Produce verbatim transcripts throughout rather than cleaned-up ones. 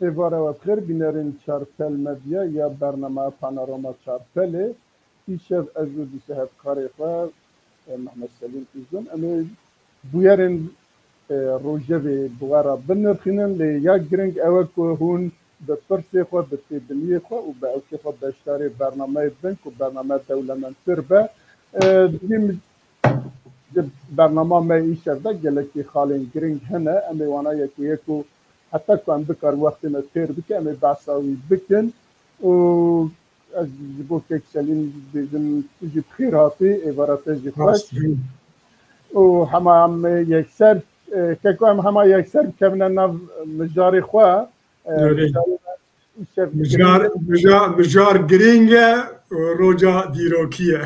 Êvara we bi xêr, bînerên Çarpel Medya ya bernameya Panorama Çarpelê. Îşev ez û dîsa hevkarê xwe, e, Mehmet Selîm Uzun, em ê bûyerên, e, rojevê bi we re binirxînin, lê ya giring ew e ku hûn bi pirsê xwe, bi têbiniyê xwe û bi ewkê xwe beşdarê bernameyê bin ku bername dewlemendtir be. E, divê min di bernama me îşev de gelekî xalên giring hene. Em ê wana yek û yek û heta ku em bikarin wextê me têr bike, em ê behsa wî bikin. Û ez ji bo kek Selîm bêjim, tu jî bi xêr hatî, êvara te jî xweş. Rast. Û hema em yekser, e, keko em hema yekser bikevine nav mijarê xwe. E, Öyle. Mijarê me îşev Mijar, giring e. Mijar, mijar giring e, roja dîrokî ye.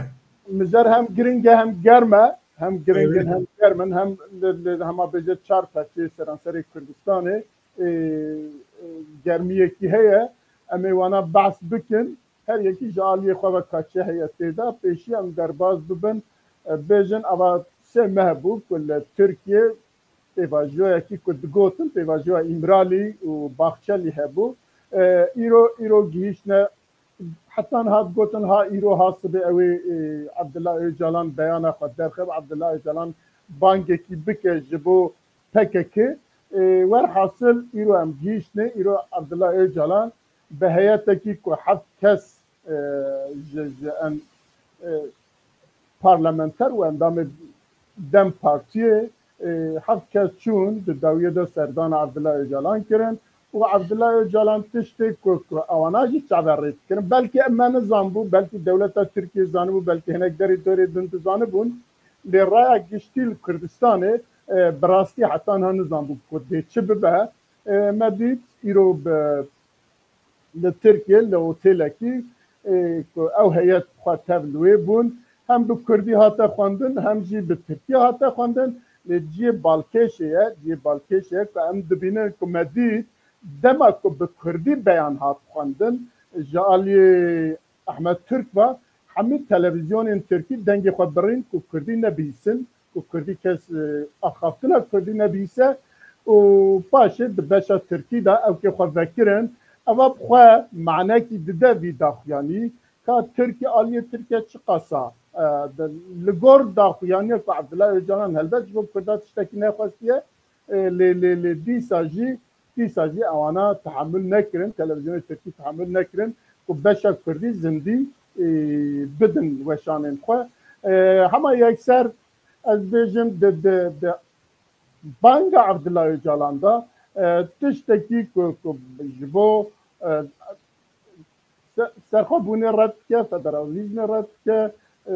Mijar hem giring e hem germ e. Hem giring in, Evet. hem germ in, hem li, li, hema bêje çar perçeyê seranserê Kurdistanê, e, e, germiyekî heye. Em ê wana behs bikin. Her yekî ji aliyê xwe ve ka çi heye tê de. Pêşî em derbas bibin. E, bêjin ava sê meh bû ku li Tirkiyê pêvajoyekî ku digotin, pêvajoya Îmralî û Baxçelî hebû. E, îro, îro gihîştine, heta niha digotin, ha îro ha sibê ew ê, e, Abdullah Öcalan beyana xwe derxe, Abdullah Öcalan bangekî bike ji bo P K K. E, werhasil îro em gihîştine, îro Abdullah Öcalan bi heyetekî ku heft kes, e, ji, ji en, e, parlamenter û endamê DEM Partiyê, e, heft kes çûn di dawiyê de serdana Abdullah Öcalan kirin û Abdullah Öcalan tiştê ku, ku ewana jî çaverê dikirin. Belkî em me nizanbû, belkî dewleta Tirkiyê zanibû, belkî hinek derê dorê din dizanibûn. Lê raya giştî li Kurdistanê, e, bi rastî heta niha nizanbû ku dê çi bibe. E, me dît îro bi li Tirkiyê li otêlekî, e, ku ew heyet xwe tev li wê bûn, hem bi kurdî hate xwendin, hem jî bi tirkî hate xwendin. Lê cihê balkêşê ye, cihê balkêşê ye ku em dibînin ku me dît dema ku bi kurdî beyan hat xwendin, ji aliyê Ahmet Türk ve hemî televîzyonên tirkî dengê xwe birîn ku kurdî nebihîsin, ku kurdî kes, e, axaftina kurdî nebihîse û paşê di beşa tirkî de ewkê xwe vekirin. Eva bi xwe manekî dide vî daxuyanî ka tirkî aliyê Tirkiye çiqasa, e, de, li gor daxuyaniya ku Abdullah Öcalan helbet ji bo kurda tiştekî nexwestiye, e, lê, lê, lê dîsa jî, dîsa jî ewana tehamul nekirin, televîzyonê tirkî tehamul nekirin ku beşa kurdî zindî, e, bidin weşanên xwe. E, hema yekser ez bêjim di, di, di banga Abdullah Öcalan de, e, tiştekî ku, ku ji bo, e, se-, serxwebûnê red dike, federalîzmê red dike, e,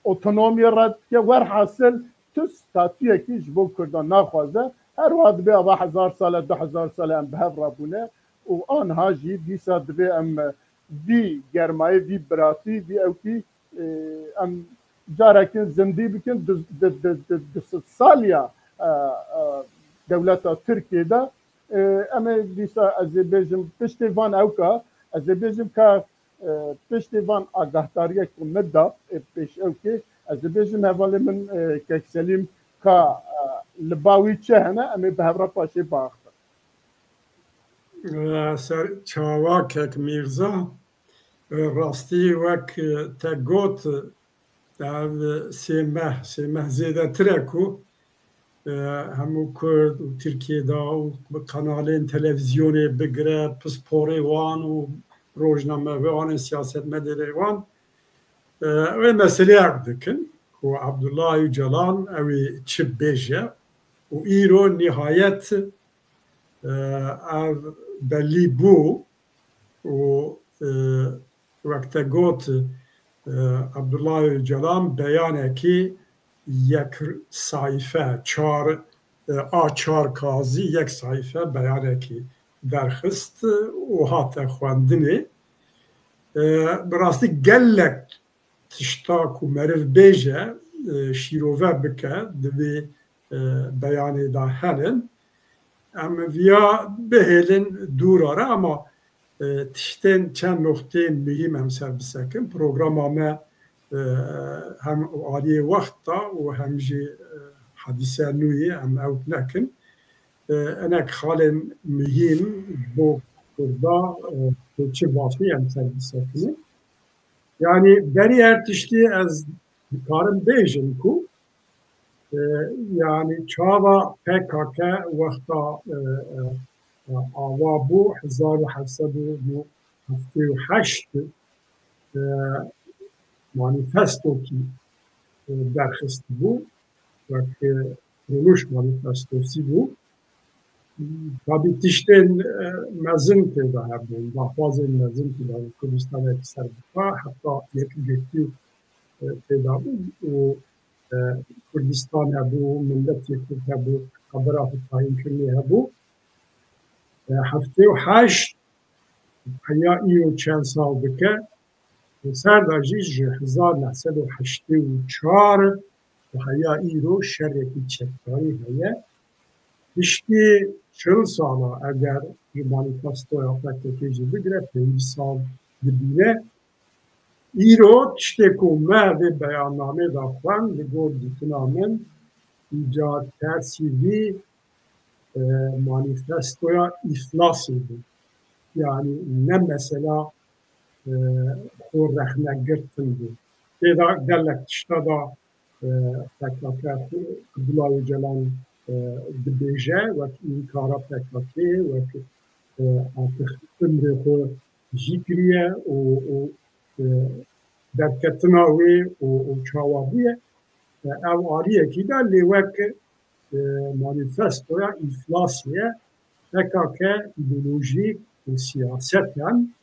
otonomiyê red dike, werhasil tu statuyekî ji bo Kurdan naxwaze. Her wiha dibê ava hezar sal e, du hezar sal e em bi hev re bûne û aniha jî dîsa divê em vî germayê, vî biratî, vî ewkî, e, em carekin zindî bikin di, di, di, di, di sed saliya, e, e, dewleta Tirkiyê de. E, em ê dîsa ez ê bêjim piştê van ewka, ez ê bêjim ka, e, piştê van agahdariyek ku min da, e, pêş ewkê, ez ê bêjim hevalê min, e, Kek Selîm ka, e, li ba wî çi hene, em ê bi hev re paşê biaxivin. Ser çawa Kek Mîrza, rastî wek te got, ev sê meh, sê meh zêdetir e ku, e, hemû Kurd û Tirkiyê de û bi kanalên televîzyonê bigire, pisporê wan û rojnamevanên siyasetmedêrê wan, e, wê meseleyek dikin ku Abdullah Öcalan ew ê çi bêje û îro nihayet, e, ev belî bû û, e, wek te got, e, Abdullah Öcalan beyanekî yek sayfe, çar, e, A çar kazî yek sayfe beyanekî derxist û hate xwendinê. E, bi rastî gelek tişta ku meriv bêje, e, şîrove bike, di vê, e, beyanê de hene. Em viya bihêlin dûra re, ama, e, tiştên çend noxteyên muhîm em ser bisekin. Programa me, e, hem aliyê wexta û hem jî, e, hadîse nû yê em ewk nekin. Enek xalên muhîm bo Kurda, e, tê çi vafî em ser bisekinin. Yanî berî her tiştî ez dikarim bêjim ku, e, yanî çawa P K K wexta, e, e, e, ava bû, hezar û heft sed û heftê û heşt, e, manîfestokî, e, derxistibû, wek, e, Kuruluş Manîfestosî bû. Tabî tiştên, e, mezin tê de hebûn, daxwazên mezin tê de bûn, Kurdistanekî serbixwe, heta yekgirtî, e, tê de bû û, e, Kurdistan hebû, miletê Kurd hebû, qedera xwe tayînkirinê hebû. E, heftê û heşt heya îro çend sal dike, li ser de jî ji hezar neh sed û heştê û çar û heya îro şerekî çekdarî heye. Piştî çil sala eger ji manîfestoya P K K jî bigire, pêncî sal dibîne. Îro tiştê ku me vê beyannamê de xwend, li gor dîtina min, îcar tersî vî, e, manîfestoya îflasê bû. Yanî ne mesela, e, xwe rexne girtin bû. Tê de gelek tişta da, e, P K K, Abdullah Öcalan, e, dibêje, wek înkara P K K, wek, e, artık umrê xwe jî kiriye û, û, e, derketina wê û, û çawa bûye. E, ew aliyekî de lê wek, e, manîfestoya îflasê ye. P K K îdeolojîk û siyaseten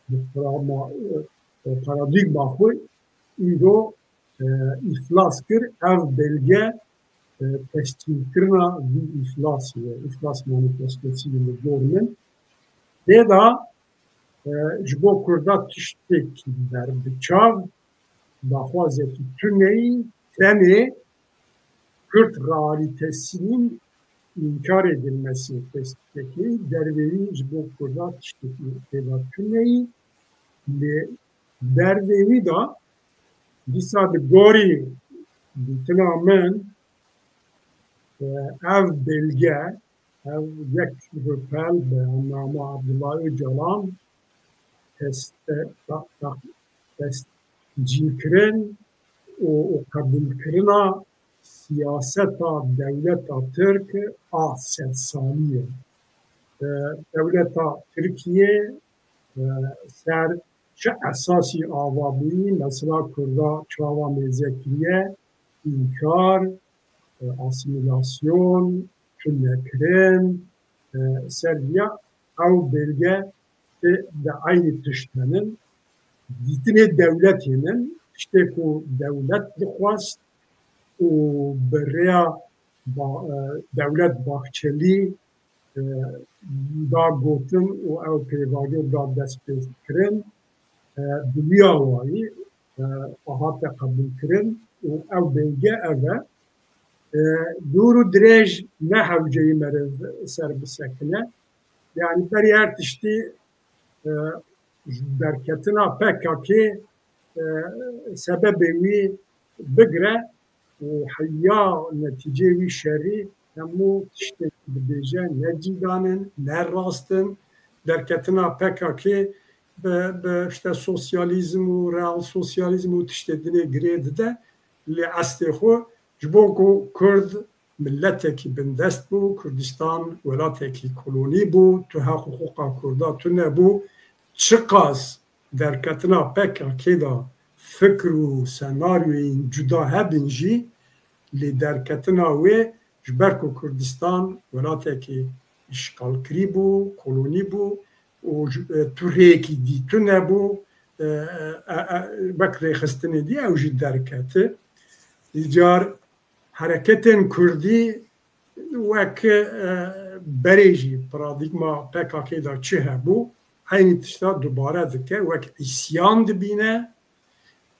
bi parama-, e, paradîgma xwe îro, e, îflas kir. Ev belge, e, tescîlkirina vî îflasê ye. Îflas manîfestosî ye li gor min. Tê de, e, ji bo Kurda tiştekî berbiçav, daxwazekî tuneyî, tenê Kürt realitesinin inkar edilmesi tespîtekî, derveyî ji bo Kurda tiştekî pêda tuneyî, lê derveyî de dîsa di gorî dîtina min, e, ev belge, ev yek ripel beyannama Abdullah Öcalan teste-, ta-, ta-, tescîlkirin û, û qebûlkirina siyaseta dewleta Tirk a sedsalî ye. E, dewleta Tirkiye, e, ser çi esasî ava bûyî, mesela Kurda çawa mêze kiriye, înkar, e, asîmîlasyon, tunekirin, e, ser viya ew belge tê de eynî tişt henin. Dîtinê dewletê nin, tiştê ku dewlet dixwest û bi rêya ba-, e, dewlet Bahçelî, e, da gotin û ew pêvajo da destpêkirin, e, bi wî awayî, e, hate qebûlkirin û ew belge ev e. E, dûr û dirêj ne hewceyî meriv ser bisekine. Yanî berî her tiştî, e, ji derketina P K K, e, sebebê wî bigire û heya netîceyê wî şerî hemû tiştê dibêje ne cîdan in, ne rast in. Derketina P K K bi, bi işte sosyalîzm û real sosyalîzm û tiştê dinê girê dide. Lê eslê xwe ji bo ku Kurd miletekî bindest bû, Kurdistan welatekî kolonî bû, tu heq û huquqa Kurda tune bû, çiqas derketina P K K de fikr û senaryoyên cuda hebin jî, lê derketina wê ji ber ku Kurdistan welatekî îşgalkirî bû, kolonî bû û ji, e, tu rêyekî dî tune bû, e, e, e, wek rêxistinê dî ew jî derketi. Îcar hereketên Kurdî wek, e, berê jî paradîgma P K K de çi hebû, eynî tişta dubare dike, wek îsyan dibîne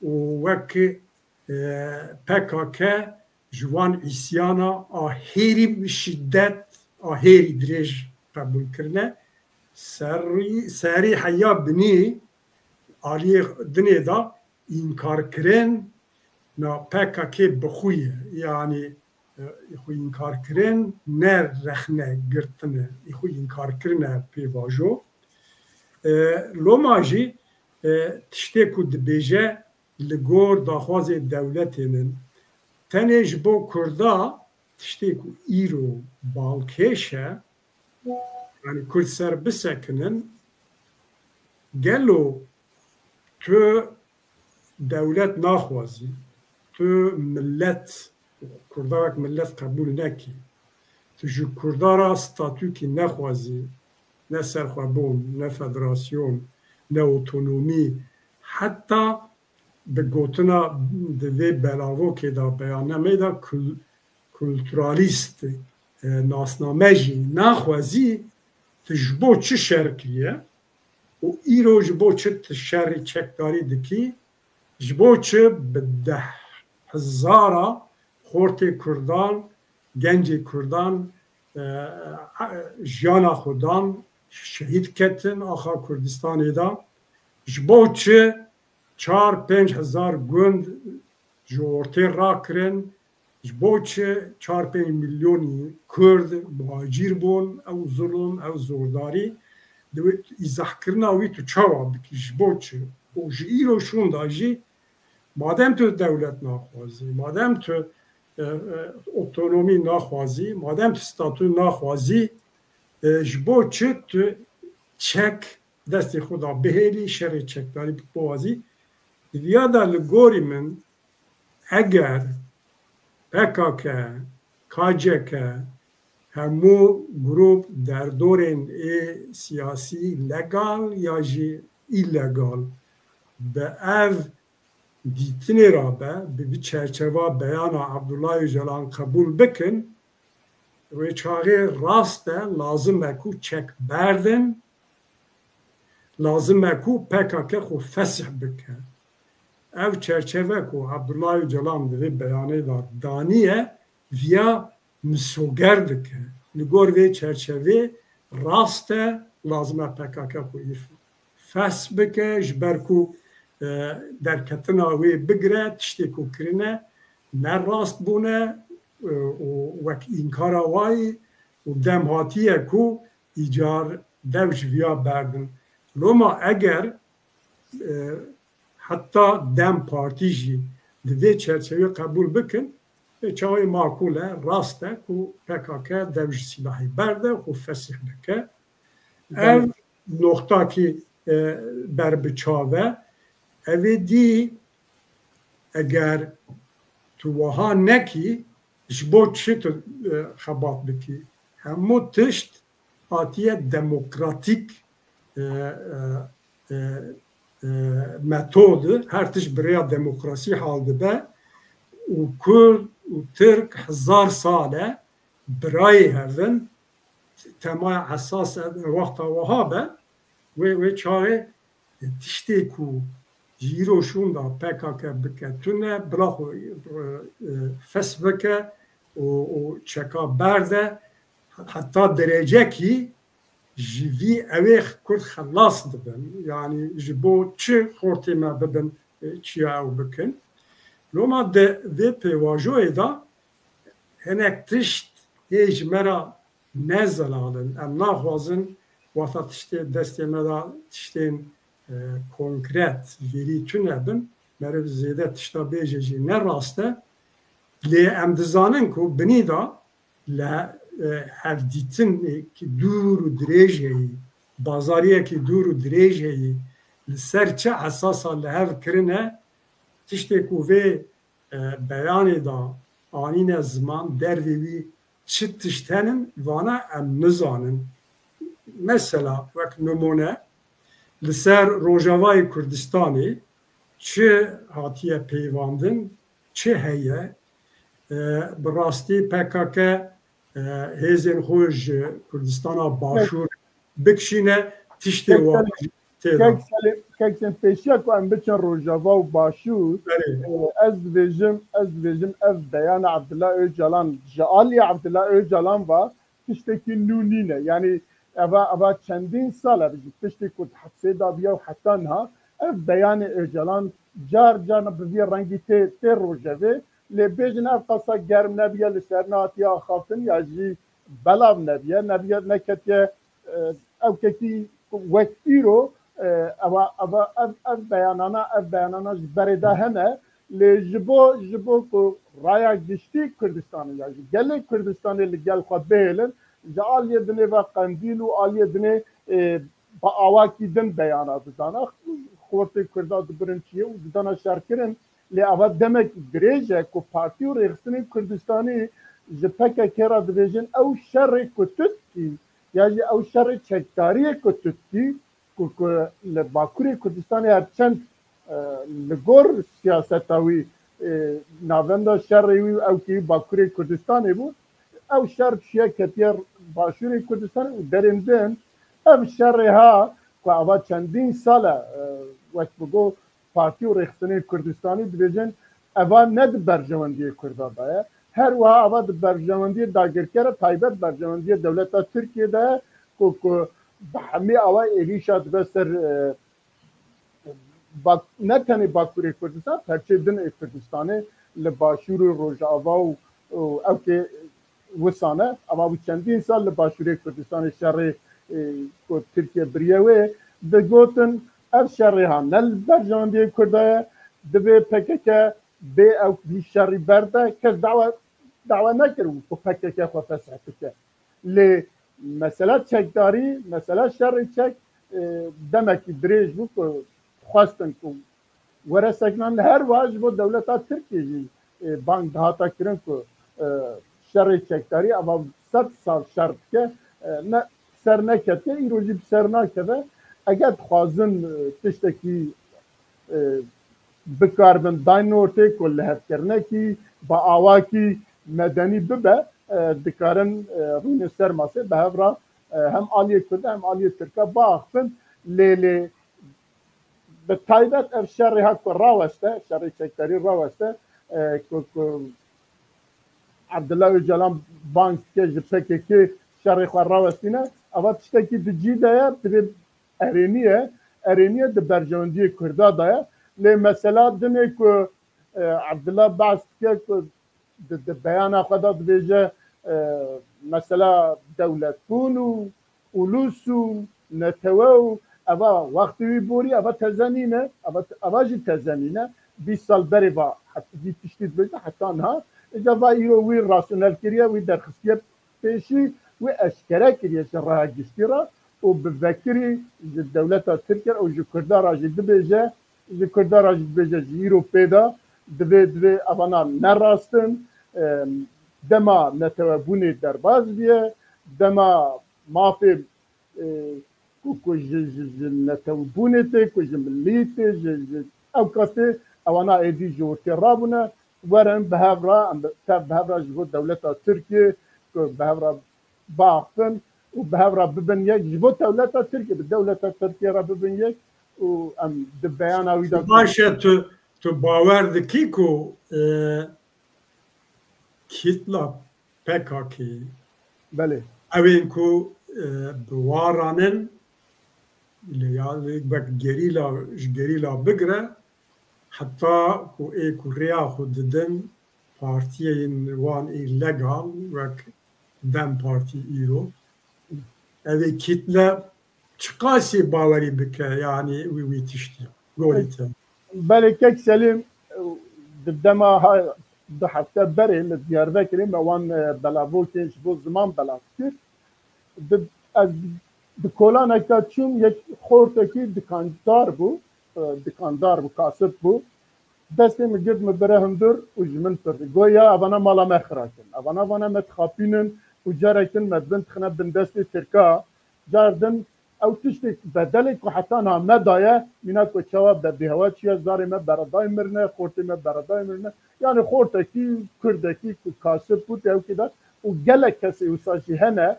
û wek, e, P K K ji wan îsyana a hêrî bi şîdet, a hêrî dirêj qebûl kirine. Serî, serî heya binî aliyê dinê de înkarkirin na P K K bi xwe ye. Yanî e, xwe înkarkirin ne rexne girtine, xwe înkarkirine pêvajo. E, loma jî, e, tiştê ku dibêje li gor daxwazê dewletê nin. Tenê ji bo Kurda tiştê ku îro balkêş e, yani Kurd ser bisekinin, gelo tu dewlet naxwazî, tu millet, Kurda wek millet qebûl nekî, tu ji Kurda re statûkî nexwazî, ne serxwebûn, ne federasyon, ne otonomî, heta bi gotina di vê belavokê de, beyanameyê de kul-, kulturalîst, e, nasname jî naxwazî, tu ji bo çi şer kiriye û îro ji bo çi tu şerî çekdarî dikî, ji bo çi bi deh hezara xortê Kurdan, gencê Kurdan, e, jiyana xwe dan, şehîd ketin axa Kurdistanê de, ji bo çi çar pênc hezar gund ji ortê rakirin, ji bo çi çar pênc milyonî Kurd muhacîr bûn, ew zulm, ew zordarî, di wê îzahkirina wî tu çawa bikî, ji bo çi? Û ji îro şûnda jî, madem tu dewlet naxwazî, madem tu, e, e, otonomî naxwazî, madem tu statû naxwazî, e, ji bo çi tu çek destê xwe da bihêlî, şerê çekdarî bixwazî? Di viya de li gorî min, eger P K K, K C K, hemû grûp derdorên ê siyasî legal ya jî îlegal bi ev dîtinê re be, bi vî çerçeva beyana Abdullah Ocalan qebûl bikin, wê çaxê rast e, lazim e ku çek berdin, lazim e ku P K K xwe fesih bike. Ev çerçeve ku Abdullah Ocalan di vê beyanê de daniye, viya misoger dike. Li gor vê çerçevê rast e, lazim e P K K xwe îf-, fes bike, ji ber ku, e, derketina wê bigire, tiştê ku kirine ne rast bûne, e, û wek înkara wayî û dem hatiye ku îcar dev ji viya berdin. Loma eger, e, heta dem partî jî di vê çerçevê qebûl bikin, e, çawa makul e, rast e ku P K K dev ji sîlahê berde, xwe fesih bike. Ev noxtakî, e, ber bi çav e. Evê dî eger tu wiha nekî, ji bo çi tu, e, xebat bikî? Hemû tişt hatiye demokratîk, e, e, e, e, metod, her tişt bi rêya demokrasî hal dibe û Kurd û Tirk hezar sal e birayê hev in, temaya esas e, wexta wiha be, wê, wê çaxê tiştê ku ji îro şûnda P K K bike tune, bila xwe, e, e, fes bike û, û çeka berde, heta derecekî ji vî ewê Kurd xelas dibin. Yanî ji bo çi xortê me bibin, e, çiya ew bikin? Loma di vê pêvajoyê de hinek tişt hê ji me re ne zelal in. Em naxwazin wexta tiştê destê me de tiştên, e, konkret, vêrî tune bin, meriv zêde tişta bêje jî ne rast e. Lê em dizanin ku binî de li, e, hevdîtinekî dûr û dirêj heyî, bazariyekî dûr û dirêj heyî, li ser çi esasa li hev kirine, tiştê ku vê, e, beyanê de anîne ziman, dervê wî çi tişt henin, vana em nizanin. Mesela, wek nimûne, li ser Rojavayê Kurdistanê çi hatiye peyvandin, çi heye, e, bi rastî P K K, e, hêzên xwe ji Kurdistana Başûr bikişîne, tiştê Kek wa Selîm, tê de. Kek Selîm, Kek Selîm, pêşiya ku em biçin Rojava û Başûr, Belê. e, ez dibêjim, ez dibêjim ev beyana Abdullah Ocalan, ji alî Abdullah Ocalan ve tiştekî nû nîne. Yanî eva, eva çendîn sal e, ji piştî ku di hepsê de bûye û heta niha ev beyanê Ocalan car car bi vî rengî tê, tê rojevê Lê bêjin ev qasa germ nebiye, li ser nehatiye axaftin ya jî belav nebiye, nebiye neketiye, e, ew kekî wek îro, e, ewa, ewa, ev, ev beyanana, ev beyanana ji berê de hene, lê ji bo, ji bo ku raya giştî Kurdistanê ya jî gelê Kurdistanê li gel xwe bihêlin, ji aliyê dinê ve Qendîl û aliyê dinê, e, bi awakî din beyana didana. Xortê Kurda dibirin çiyê û didana şerkirin. Lê ava demekî dirêj e ku Partî û Rêxistinên Kurdistanî ji P K K re dibêjin, ew şerê ku tu dikî, ya jî ew şerê çekdariyê ku tu dikî, ku, ku li Bakurê Kurdistanê her çend, e, li gor siyaseta wî, e, navenda şerê wî û ewkê wî Bakurê Kurdistanê bû, ew şer çûye ketiye Başûrê Kurdistanê û derên din ev şerê ha ku ava çendîn sal e, e, wek bi got Partî û Rêxistinên Kurdistanî dibêjin, eva ne di berjewendiyê Kurda de ye. Her wiha eva di berjewendiyê dagirkere taybet berjewendiyê dewleta Tirkiyê de ye ku, ku bi hemî awa êrîşa dibe ser, e, Bak-, ne tenê Bakurê Kurdistan, perçê din ê Kurdistanê li Başûr û Rojava û, û ewkê wisa ne. Eva bû çendîn sal li Başûrê Kurdistanê şerê, e, ku Tirkiye biriye wê, digotin ev şerê ha ne li berjewendiyê Kurda ye, divê P K K bê ew vî şerî berde, kes dawa, dawa nekir ku P K K xwe fesih bike. Lê mesela çekdarî, mesela şerê çek, e, demekî dirêj bû ku xwestin ku were sekinan, li her wiha ji bo dewleta Tirkiyê jî, e, bang dihata kirin ku, e, şerê çekdarî ava sed sal şer dike, e, ne, ser neketiye, îro jî bi ser nakeve. Eger dixwazin, e, tiştekî, e, bikaribin dayne ortê ku lihevkirinekî bi awakî medenî bibe, e, dikarin, e, rûnê ser masê bi hev re, e, hem aliyê Kurda hem aliyê Tirka biaxifin. Lê, lê bi taybet ev şerê ha ku raweste, şerê çekdarî raweste, e, ku, ku Abdullah Öcalan bang dike ji P K K şerê xwe rawestîne, eva tiştekî di cî de ye, divê erênî ye, erênî ye di berjewendiyê Kurda de ye. Lê mesela dinê ku, e, Abdullah behs dike ku di, di beyana xwe de dibêje, e, mesela dewletbûn û ulus û netewe û eva wextê wî borî, eva teze nîne, eva, eva jî teze nîne. Bîst sal berê va het-, vî tiştî dibêje heta niha. Îca va îro wî rasyonel kiriye, wî derxistiye pêşî, wî eşkere kiriye ji raya giştî re û bi vekirî ji dewleta Tirkiye û ji Kurda re jî dibêje, ji Kurda re jî dibêje, ji îro pê de divê, divê evana nerastin, em, dema netewebûnê derbas biye, dema mafê, e, ku, ku ji, ji, ji netewbûnê tê, ku ji milî tê, ji, ji ew ka tê, ewana êdî ji ortê rabûne, werin bi hev re, em bi, tev bi hev re ji bo dewleta Tirkiyê, ku bi hev re biaxifin û bi hev re bibin yek, ji bo dewleta Tirkiyê, bi dewleta Tirkiyê re bibin yek û em di beyana wî de Baş e, tu, tu bawer dikî ku, e, kîtla P K K, belê, ew ên ku, e, bi waran in, li ya, wek gerîla, ji gerîla bigire, heta ku ê ku rêya xwe didin partiyên wan ê legal, wek DEM Partî îro, ev ê kîtle çiqasî bawerî bike, yanî wî, wî tiştî gorî te? Belê kek Selîm, di dema ha, du hefte berê li Diyarbekirê me wan, e, belavokên ji bo ziman belav kir. Di, ez di kolanek de çûm, yek xortekî dikandar bû, e, dikandar bû, kasib bû. Destê min girt, min bire hundir û ji min pirtî. Got, ya, evana mala me xira kirin. Evana vana me dixapînin û carekin me bin dixine bin destê Tirka. Car din ew tiştê bedelê ku heta niha me daye, mîna ku çawa be bêhewa çûye, zarê me beredayê mirine, xortê me beredayê mirine. Yanî xortekî, kurdekî ku kasib bû tê ewkê de û gelek kesê wisa jî hene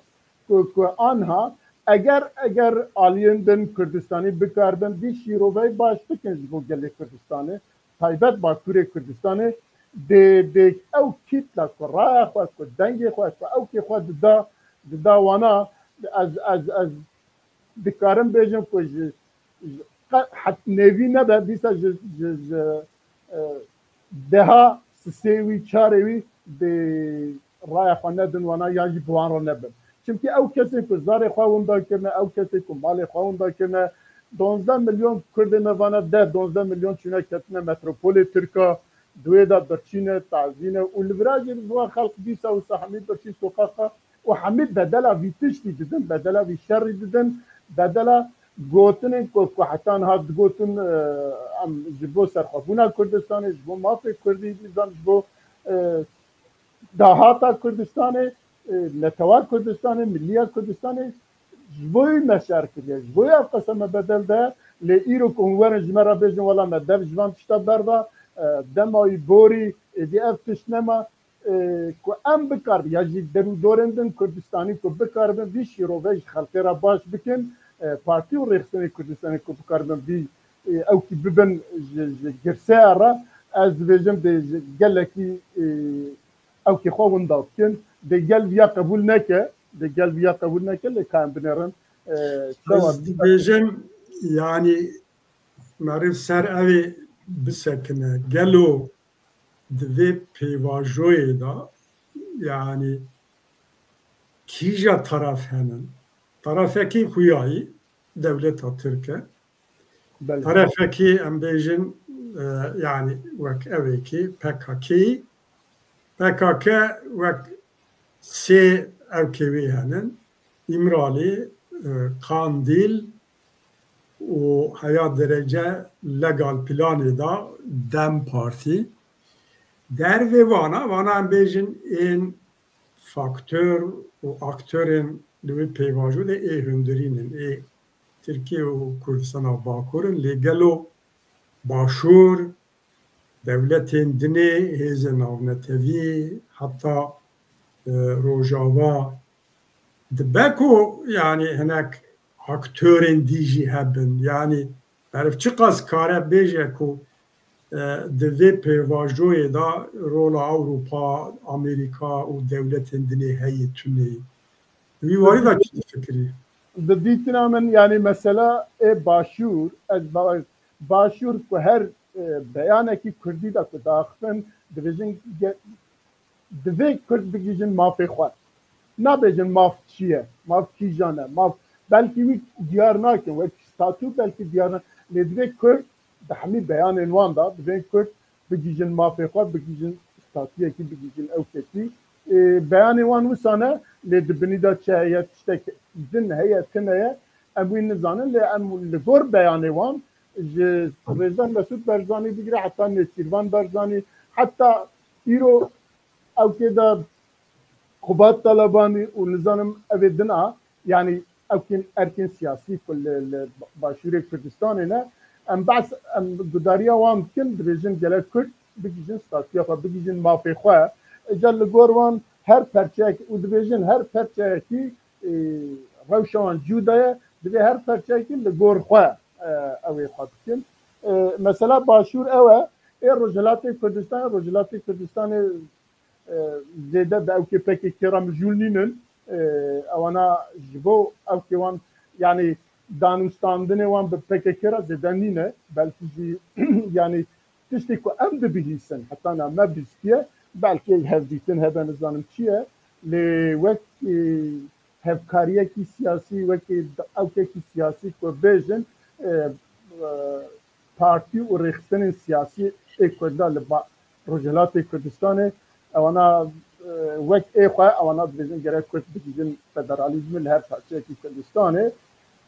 ku, ku anha eger, eger aliyên din Kurdistanî bikaribin vî şîroveyê baş bikin ji bo gelê Kurdistanê, taybet Bakurê Kurdistanê, dê, dê ew kîtla ku raya xwe, ku dengê xwe, ku ewkê xwe dida, dida wana, ez, ez, ez dikarim bêjim ku ji, ji qe-, het-, nêvî nebe, dîsa ji, ji, ji, e, deha sê wî, çarê wî dê raya xwe nedin wana yan jî bi wan re nebin. Çimkî ew kesên ku zarê xwe winda kirine, ew kesên ku malê xwe winda kirine, donzdeh milyon Kurdê me vana deh, donzdeh milyon çûne ketine metropolê Tirka, di wê de birçî ne, tazî ne û li vira jî bi wan xelk dîsa wisa hemî birçî soqaqa û hemî bedela vî tiştî didin, bedela vî şerî didin, bedela gotinên ku, ku heta niha digotin, e, em ji bo serxwebûna Kurdistanê, ji bo mafê Kurdî, nizam ji bo, e, dahata Kurdistanê, e, netewa Kurdistanê, milliya Kurdistanê, ji bo wî me şer kiriye, ji bo wî ev qese me bedel de, lê îro ku hûn werin ji me re bêjin, wela me dev ji van tişta berda, e, dema wî borî, êdî ev tişt nema, e, ku em bikarin, ya jî derûdorên din Kurdistanî ku bikaribin vî şîrove ji xelkê re baş bikin, e, partî û rêxistinên Kurdistanê ku bikaribin vî, e, ewkî bibin ji, ji girseya re, ez dibêjim dê ji gelekî, e, ewkê xwe winda bikin. Dê gel viya qebûl neke, dê gel viya qebûl neke, lê ka em binêrin, e, çawa Ez dibêjim, yanî meriv ser evê bisekine. Gelo di vê pêvajoyê de, yanî kîja taraf henin? Tarafekî xuyayî dewleta Tirk e. Belê. Tarafekî em bêjin, e, yanî wek evêkî P K K. P K K wek sê ewkê wê henin. Îmralî, e, Qandîl û heya derece legal planê de DEM Partî. Dervê vana, vana em bêjin ên faktor û aktorên li wê pêvajo de ê hundirîn in, ê Tirkiye û Kurdistana Bakur in, lê gelo Başûr, dewletên dinê, hêzên navnetewî, heta, e, Rojava dibe ku, yanî hinek aktorên dî jî hebin. Yanî meriv çiqas kare bêje ku, e, di vê pêvajoyê de rola Ewropa, Amerîka û dewletên dinê heye tune ye. Wî warî de çi difikirî? Di dîtina min, yanî mesela ê Başûr, ez ba-, Başûr ku her, e, beyanekî Kurdî de ku daxivin, dibêjin ge-, divê Kurd bigihîjin mafê xwe. Nabêjin maf çi ye, maf kîjan e, maf belkî wî diyar nakin, wek statû belkî diyar nakin. Lê divê Kurd di hemî beyanên wan de, divê Kurd bigihîjin mafê xwe, bigihîjin statuyekî, bigihîjin ewkekî. E, beyanê wan wisa ne, lê di binî de çi heye, tiştek din heye, tune ye, em wî nizanin, lê em li gor beyanê wan ji Rêzdar Mesûd Barzanî bigire heta Nêçîrvan Barzanî, heta îro ewkê de Xubat Talebanî û nizanim evê din a, yanî ewkên erkên siyasî ku li, li Başûrê Kurdistanê ne, em behs, em gudariya wan dikin, dibêjin gelek Kurd bigihîjin statûya xwe, bigihîjin mafê xwe. Îcar li gor wan her perçeyek û dibêjin her perçeyekî, e, rewşa wan cuda ye, divê her perçeyekî li gor xwe, e, ew ê xwe bikin. E, mesela Başûr ew e, ê Rojhilatê Kurdistanê, Rojhilatê Kurdistanê, e, zêde bi ewkê P K K re mijûl nînin. E, ewana ji bo ewkê wan, yanî danûstandinê wan bi P K K re zêde nîne. Belkî jî, yanî tiştê ku em dibihîsin, heta na me bîstiye, belkî hevdîtin hebe, nizanim çi ye. Lê wek, e, hevkariyekî siyasî, wekî ewkekî siyasî ku bêjin, e, e, partî û rêxistinên siyasî ê Kurda li ba-, Rojhilatê Kurdistanê, ewana, e, wek ê xwe, ewana dibêjin gerek Kurd bigihîjin federalîzmê li her parçeyekî Kurdistanê.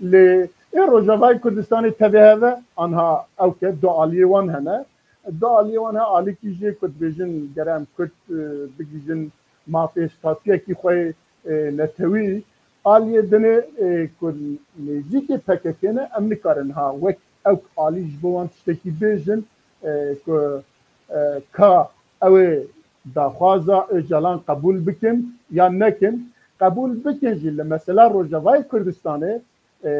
Lê ê Rojavayê Kurdistanê tevê heve, anha ew ke du aliyê wan hene. Du aliyê wan he, alîkî jê ku dibêjin gere em Kurd, e, bigihîjin mafê statuyekî xwe yê, e, netewî. Aliyê dinê, e, ku nêzîkê P K K ne, em nikarin ha wek ew alî ji bo wan tiştekî bêjin, e, ku, e, ka ew ê daxwaza Ocalan qebûl bikin yan nekin, qebûl bikin jî li mesela Rojavayê Kurdistanê, e,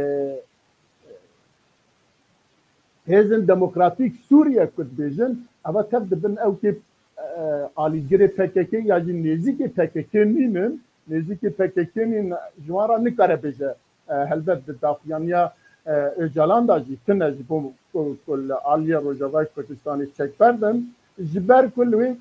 Hêzên Demokratîk Sûriye ku dibêjin, eva tev dibin ew kê, e, alîgirê P K K ya jî nêzîkê P K K nînin, nêzîkê P K K nîn, ji wan re nikare bêje, e, helbet di daxuyaniya, e, Ocalan de jî tune ji bo ku, ku li aliyê Rojavayê Kurdistanê çek berdin, ji ber ku li wê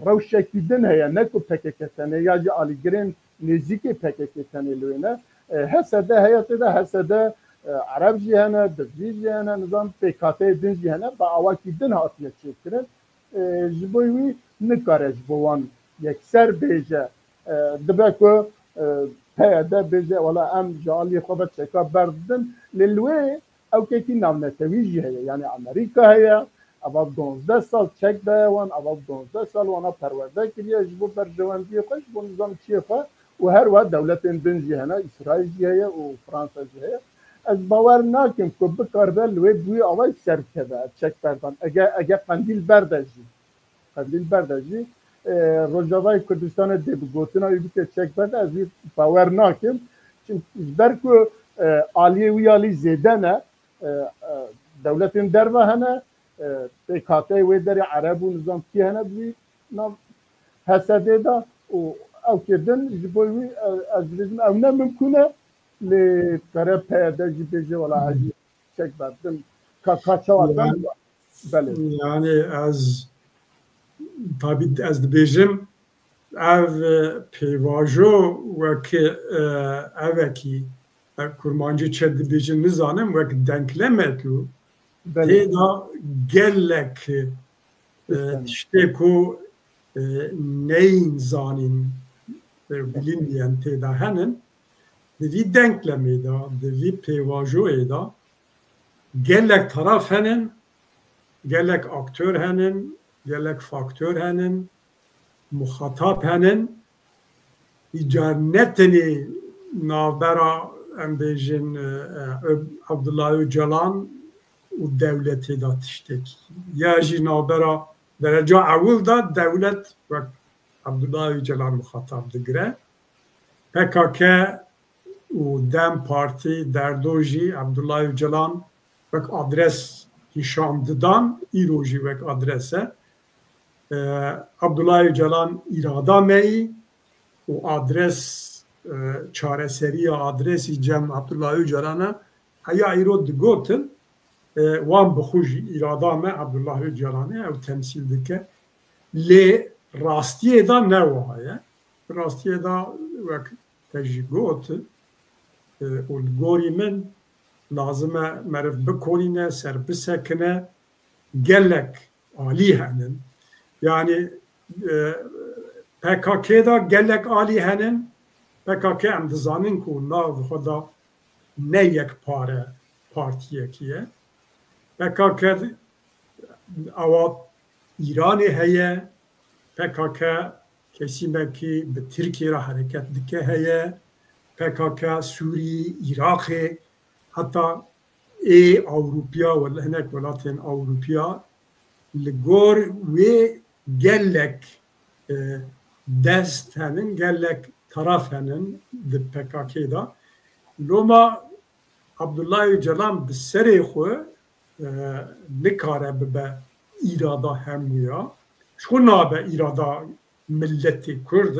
rewşekî din heye, ne ku P K K tenê ya jî alîgirên nêzîkê P K K tenê li wê ne. E, H S D heye tê de, H S D, e, Ereb jî hene, Divcî jî hene, nizam pêkhateyê din jî hene, bi awakî din hatiye çêkirin. E, ji bo wî nikare ji bo wan yekser bêje, e, dibe ku, e, P Y D bêje, wela em ji aliyê xwe ve çeka berdidin. Lê li wê ewkekî navnetewî jî heye. Yanî Amerîka heye, eva bi duwazdeh sal çek daye wan, eva bi duwazdeh sal wana perwerde kiriye ji bo berjewendiyê xwe, ji bo nizamçiyê xwe û her wiha dewletên din jî hene, Îsraîl jî heye û Fransa jî heye. Ez bawer nakim ku bikaribe li wê bi wî awayî ser bikeve çek berdan. Ege, ege qendîl berde jî, qendîl berde jî, e, Rojavayê Kurdistanê dê bi gotina wî bike çek berde, ez wî bawer nakim. Çimkî ji ber ku, e, aliyê wî alî zêde ne, e, e, dewletên derve hene, e, pêkhateyê wê derê Ereb û nizam kî hene bi wî nav H S D de û ewkê din ji bo wî, e, ez dibêjim ew ne mimkûn e, lê kare P Y D jî bêje wela ez jî çek berdim. Ka, ka çawa Yani, belê. Yani ez, tabî ez dibêjim, ev, e, pêvajo wek, e, evekî, e, kurmancî çi dibêjin nizanim, wek denklem e ku Belê. Tê de gelek, e, Tiştên. Tiştê ku, e, neyên zanîn, e, bilinmeyen tê de henin. Di vî denklemê de, di vî pêvajoyê de gelek taraf henin, gelek aktor henin, gelek faktor henin, muxatab henin. Îcar ne tenê navbera, em bêjin, e, e, Abdullah Öcalan û dewletê de tiştekî. Ya jî navbera dereca ewil de dewlet wek Abdullah Öcalan muxatab digire. P K K û DEM Partî, Derdo jî Abdullah Öcalan wek adres nîşan didan, îro jî wek adres e. E, Abdullah Öcalan îrada me yî û adres, e, çareseriya adresî cem Abdullah Öcalan e. Heya îro digotin, e, wan bi xwe jî îrada me Abdullah Öcalan e, ew temsîl dike. Lê rastiyê de ne wiha ye. Rastiyê de wek te jî got, e, û li gorî min lazim e meriv bikolîne, ser bisekine, gelek alî henin. Yanî, e, P K K de gelek alî henin. P K K em dizanin ku nav xwe de ne yekpare partiyekî ye. P K K awa Îranê heye, P K K kesîmekî bi Tirkiyê re hereket dike heye, P K K Sûrî, Iraqê, heta ê Ewropiya, wel-, hinek welatên Ewropiya li gor wê gelek, e, dest henin, gelek taraf henin di P K K de. Loma Abdullah Öcalan bi serê xwe, e, nikare bibe îrada hemûya. Ji xwe nabe îrada miletê Kurd,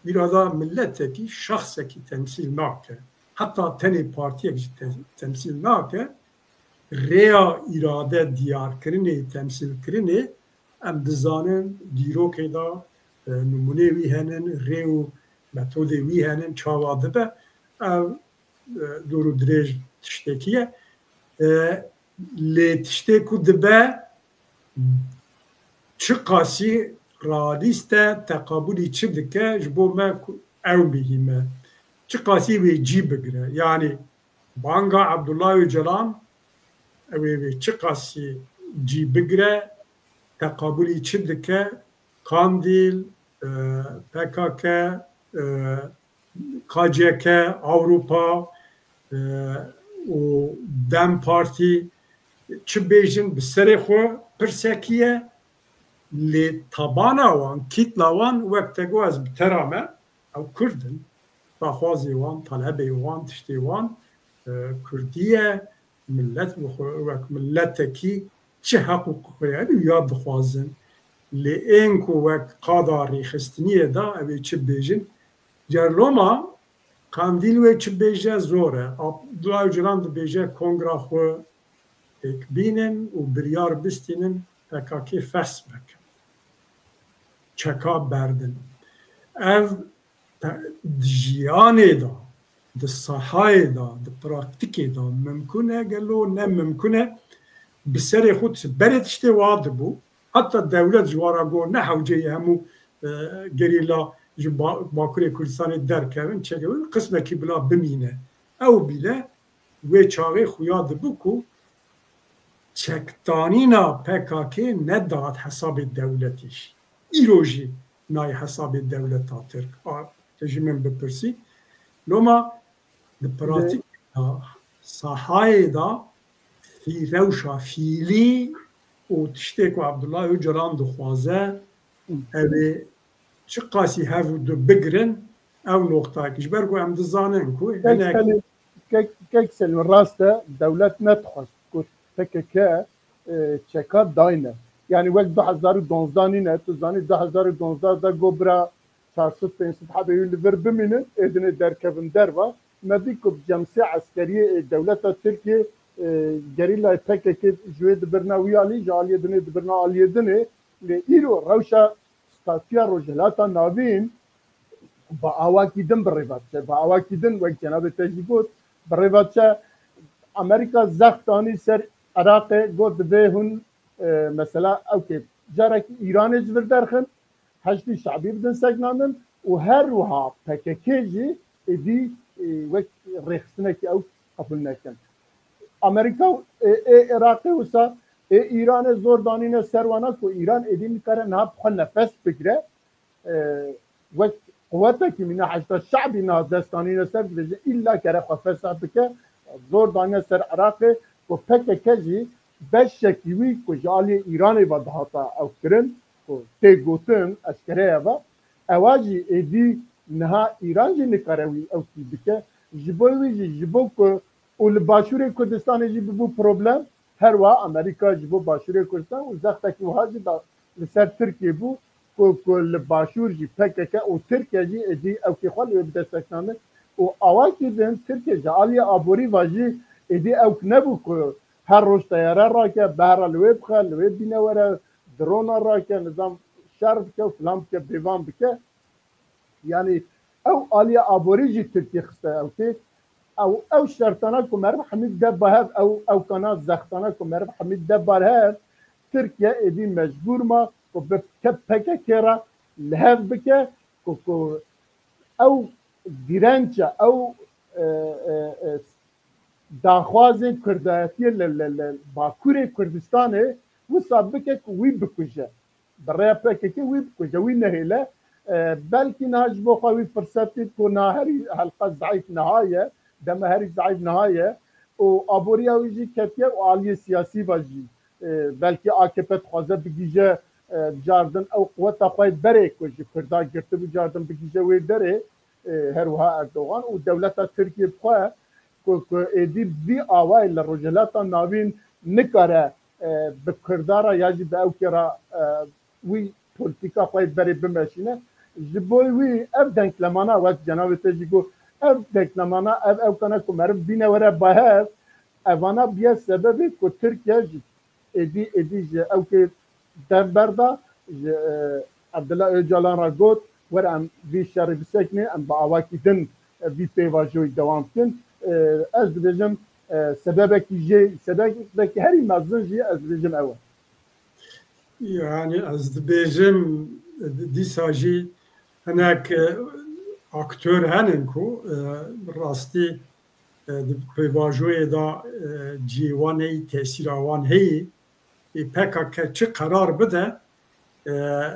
îrada miletekî, şexsekî temsîl nake. Heta tenê partiyek jî te-, temsîl nake. Rêya îrade diyarkirinê, temsîlkirinê, em dizanin dîrokê de, e, nimûnê wî henin, rê û metodê wî henin, çawa dibe. Ev, e, dûr û dirêj tiştekî ye. E, lê tiştê ku dibe, çiqasî realîst e, teqabûlî çi dike, ji bo me ku ew muhîm e. Çiqasî wê cî bigire. Yanî banga Abdullah Öcalan, ew ê wê çiqasî cî bigire, teqabûlî çi dike, Kandîl, e, P K K, e, K C K, Ewropa, e, û DEM Partî, çi bêjin, bi serê xwe pirsekî ye, lê tabana wan, kîtla wan, wek te got, ez bi te re me, ew Kurd in. Daxwazê wan, talebê wan, tiştê wan, e, Kurdî ye. Millet bi xwe wek miletekî çi heqûqê xwe hene ya dixwazin. Lê ên ku wek qada rêxistiniyê de, ew ê çi bêjin? Car loma Kandîl wê çi bêje zor e. Abdullah Öcalan dibêje kongra xwe pêk bînin û biryar bistînin P K K fesx bikin. çeka berdin. Ev di jiyanê de, di sahayê de, di praktîkê de mimkun e, gelo ne mimkun e? Bi serê xwe berê tiştê wa dibû. Heta dewlet ji wa re got, ne hewce ye hemû, e, gerîla ji Ba-, Bakurê Kurdistanê derkevin, çekevin, qismekî bila bimîne. Ew bîle wê çaxê xuya dibû ku çekdanîna P K K nedihat hesabê dewletî jî. Îro jî nayê hesabê dewleta Tirk. A, te ji min bipirsî. Loma di pratîk de, sahayê de fî-, rewşa fîlî û tiştê ku Abdullah Öcalan dixwaze, ew ê çiqasî hev û du bigirin, ew noqtayek. Ji ber ku em dizanin ku Kek hinek Selim, Kek, Kek Selim, rast e, dewlet nedixwest ku P K K, e, çeka dayne. Yani wek du hezar û duwazdeh nîne, tu zanî du hezar û duwazdeh de got bira çar sed pênc sed hebê wî li vir bimînin, ê dinê derkevin derva. Me dî ku bi cemsê eskeriyê ê dewleta Tirkiyê, e, gerîlayê P K K ji wê dibirina wî alî, ji aliyê dinê dibirina aliyê dinê. Lê îro rewşa statûya Rojhilata Navîn bi awakî din bi rê ve diçe. Bi awakî din, wek cenabê te jî got, bi rê ve diçe. Amerîka zext anî ser Iraqê, got, divê hûn, e, mesela, ew kê carekî Îranê ji vir derxin, Heşdî Şebî bidin sekinandin û her wiha P K K jî êdî, e, wek rêxistinekî ew qebûl nekin. Amerîka, e, ê Iraqê wisa, ê Îranê zor danîne ser wana ku Îran êdî nikare niha bi xwe nefes bigire. E, wek quwetekî mîna Heşda Şebî niha dest danîne ser, dibêje îlla kere xwe fesah bike, zor danîne ser Iraqê ku P K K jî beşekî wî ku ji aliyê Îranê ve dihata ew kirin, ku tê gotin eşkere ye ve, ewa jî êdî niha Îran jî nikare wî ew tî bike. Ji bo wî jî, ji bo ku û li Başûrê Kurdistanê jî bibû problem, her wiha Amerîka ji bo Başûrê Kurdistan û zextekî wiha jî da li ser Tirkiyê bû, ku, ku li Başûr jî P K K û Tirkiye jî êdî ewkê xwe li wê bide sekinandin. Û awakî din Tirkiye ji aliyê aborî ve jî êdî ewk nebû ku her roj teyare rake, behra li wê bixe, li wê bîne were, drona rake, nizam şer bike û filan bike, bêvan bike. Yani ew aliya aborî jî Tirkiye xiste ew tê. Ew, ew şertana ku meriv hemî de bahev, ew, ew kana zextana ku meriv hemî de barhev, Tirkiye êdî mecbûr ma ku bi P K K re li hev bike, ku, ku ew dirença, ew, e, e, e, daxwazên Kurdayetiyê li, li, li Bakurê Kurdistanê wisa bike ku wî bikuje. Bi rêya P K K wî bikuje, wî nehêle. E, belkî niha ji bo xwe wî firsetî ku niha herî helqa zeîf niha ye, dema herî zeîf niha ye û aboriya wî jî ketiye û aliyê siyasî ve jî, e, belkî A K P dixwaze bigihîje, e, cardin ew quweta xwe berê ku ji Kurda girtibû cardin bigihîje wê derê, e, her wiha Erdogan û dewleta Tirkiyê bi xwe ku, ku êdî bi vî awayî li Rojhilata Navîn nikare, e, bi Kurda re ya jî bi ewkê re, e, wî polîtîka xwe yê berê bimeşîne. Ji bo wî ev denklemana, wek cenabê te jî got, ev denklemana, ev ewkana ku meriv bîne were bahev, evana biye sebebê ku Tirkiye ji êdî, êdî ji ewkê dem berda, ji, e, Abdullah Öcalan re got, were em vî şerî bisekinê, em bi awakî din, e, vî pêvajoyî dewam bikin. E, ez dibêjim, e, sebebekî jê, sebebekî herî mezin jî ez dibêjim ew e. Yani ez dibêjim, dîsa jî hinek, e, aktör henin ku, e, rastî, e, di pêvajoyê de, e, cihê wan heyî, tesîra wan heyî. Ê P K K çi qerar bide, e,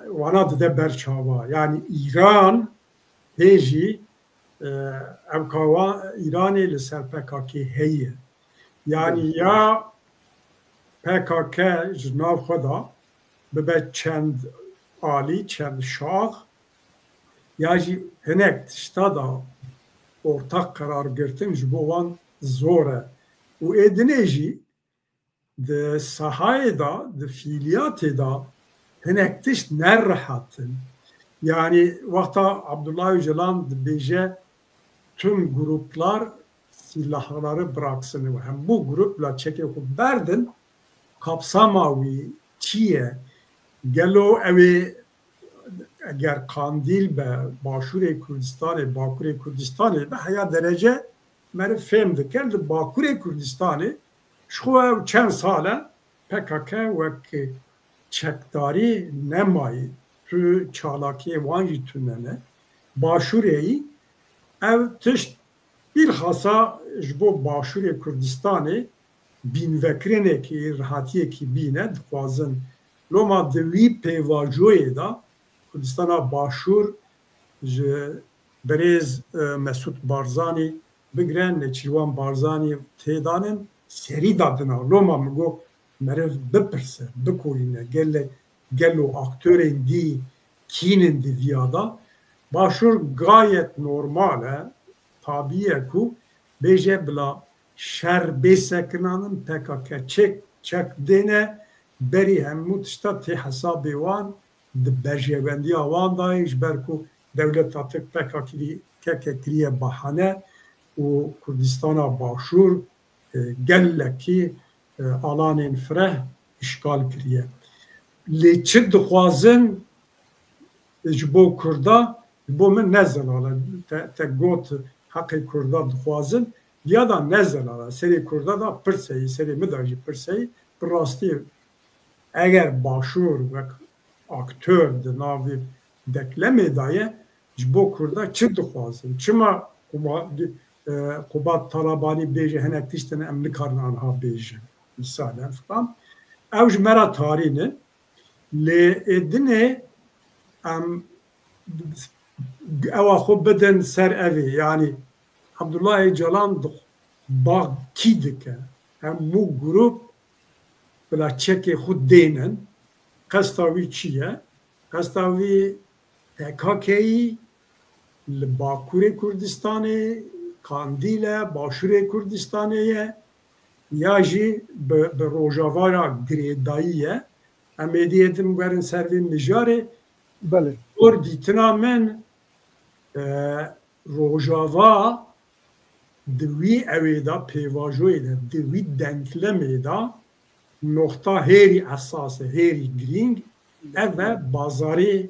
wana dide ber çava. Yani Îran hê jî, e, ewka wa Îranê li ser P K K heye. Yani ya P K K ji nav xwe de bibe çend alî, çend şax, ya jî hinek tişta de ortak qerar girtin ji bo wan zor e. Û ê dinê jî di sahayê de, di fiiliyatê de hinek tişt ne rehet in. Yani wexta Abdullah Öcalan dibêje tüm gruplar silahları bıraksın û hemû grupla çekê xwe berdin, kapsama wî çi ye? Gelo ew ê eger Qandîl be, Başûrê Kurdistanê, Bakurê Kurdistanê be, heya derece meriv fêm dike. Li Bakurê Kurdistanê ji xwe ew çend sal e P K K wek çekdarî nemayî, tu çalakiyê wan jî tune ne. Başûrê yî ev tişt bîlxasa ji bo Başûrê Kurdistanê bînvekirinekî, rihatiyekî bîne dixwazin. Loma di wî pêvajoyê de Kurdistana Başûr ji birêz, e, Mesûd Barzanî bigire, Nêçîrwan Barzanî têdanin, serî dadina. Loma min got, meriv bipirse, bikorîne, gele, gelo aktorên dî kînin di viya de. Başûr gayet normal e, tabî ye ku bêje bila şer bê sekinanin, P K K çek, çek dêne, berî hemû tişta tê hesabê wan, di berjewendiya wan de ye, ji ber ku dewleta Tirk P K K kiriye bahane û Kurdistana Başûr, e, gelekî, e, alanên fireh îşgal kiriye. Lê çi dixwazin ji bo Kurda? Ji bo min ne zelal e. Te, te got heqê Kurda dixwazin. Ya da ne zelal e. Serê Kurda da pirseyî, serê min da jî pirseyî. Bi rastî eger Başûr wek aktor di navê denklemê de ye, ji bo Kurda çi dixwazin? Çima Quba-, e, Qubat Talabanî bêje hinek tiştin em nikarin anha bêjin? Misalen filan. Ew ji me re tarî ne. Lê ê dinê em ewa xwe bidin ser evê. Yanî Abdullah Ocalan di-, ba kî dike? Hemû grûp bila çekê xwe dênin. Qesta wî çi ye? Qesta wî P K K'yî li Bakurê Kurdistanê, Qandîl e, Başûrê Kurdistanê ye, ya jî bi, bi Rojava re girêdayî ye. Em êdî êdin werin ser vê mijarê. Belê. Gor dîtina min, e, Rojava di wî ewê de, pêvajoyê de, di wî denklemê de noxta hêrî esas e, hêrî girîng, ev e, bazarê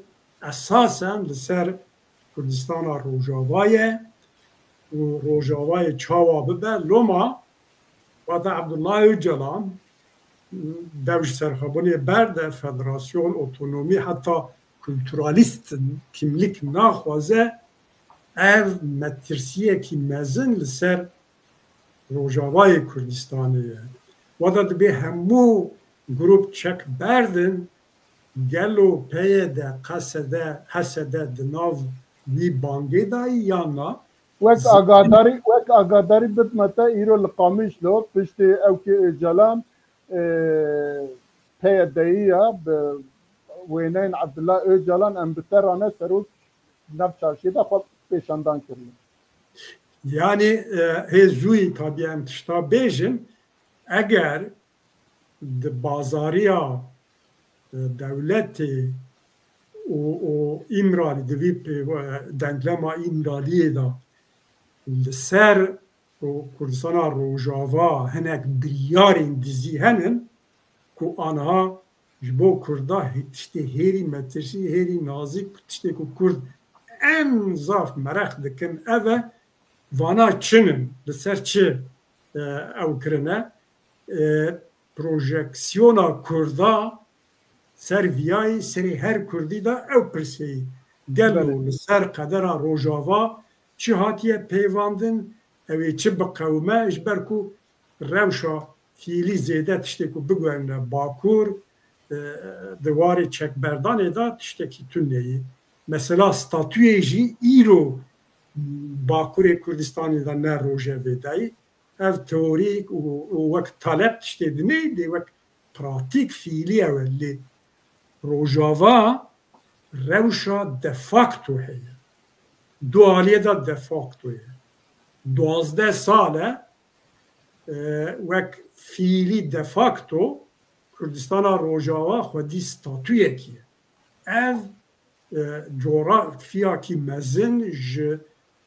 esas e li ser Kurdistana Rojava ye û Rojavayê çawa bibe. Loma, wata Abdullah Ocalan dev ji serxwebûnê berde, federasyon, otonomî, heta kulturalîst kimlik naxwaze, ev metirsiyekî mezin li ser Rojavayê Kurdistanê ye. Wada dibê hemû grûp çek berdin, gelo P Y D, Q S D, H S D di nav wî bangê dayî yan na? Wek Zî- agadarî, wek agadarî bidme te, îro li Qamişlo piştî ewkê Ocalan, e, P Y D'yî ya bi wêneyên Abdullah Ocalan em bi te rane serok nav çarşiyê de xwe pêşandan kiriye. Yanî, e, hê zûyî tabî em tişta bêjin, eger di bazariya, e, dewletê û, û Îmralî di vî pê-, e, denklema Îmraliyê de li ser û Kurdistana Rojava hinek biryarên dizî henin ku anha ji bo Kurda hê-, tiştê hêrî metirsî, hêrî nazîk, tiştê ku Kurd en zaf mereq dikin ev e, vana çi nin, li ser çi, e, ew kirine, e, projeksiyona Kurda ser viyayî, serê her Kurdî de ew pirseyî. Gelo Belê. Li ser qedera Rojava çi hatiye peyvandin, ew ê çi biqewime, ji ber ku rewşa fiîlî zêde tiştê ku biguherîne Bakur, e, di warê çekberdanê de tiştekî tune ye. Mesela statuyê jî îro Bakurê Kurdistanê de ne rojevê de ye. Ev teorîk û, û wek talep tiştê dinê, lê wek pratîk fiîlî ew e. Lê Rojava rewşa de facto heye. Du aliyê de de facto ye. Duwazdeh sal e, e, wek fiîlî de facto Kurdistana Rojava xwedî statuyekî ye. Ev, e, coğrafiyakî mezin ji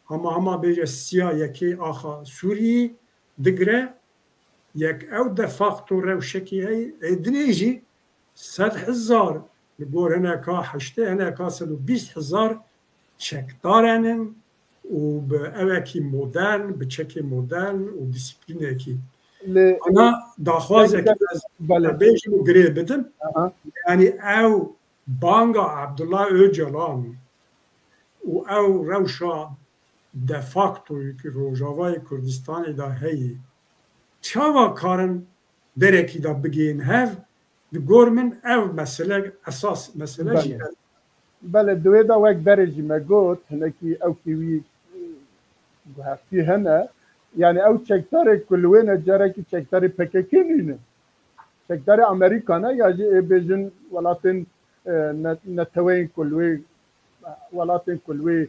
hema hema bêje siya yekê axa Sûriyê digire, yek ew de facto rewşekî heye, ê dinê jî sed hezar li gor hineka heştê, hineka sed û bîst hezar çekdar henin û bi ewekî modern, bi çekê modern û dîsîplînekî. Lê ana daxwazekî ez bêjim û girê bidim. Aha. Yanî ew banga Abdullah Öcalan û ew rewşa de factoyê ki Rojavayê Kurdistanê de heye, çawa karin derekî de bigihên hev, di gor min ev mesele, esas mesele jî Belê. ev. Belê, di wê de wek berê jî me got, hinekî ewkî wî guhertî hene. Yani ew çekdarê ku li wê ne carekî çekdarê P K K nîne. Çekdarê Amerîka ne ya jî ê bêjin welatên, e, ne-, neteweyên ku li wê, welatên ku li wê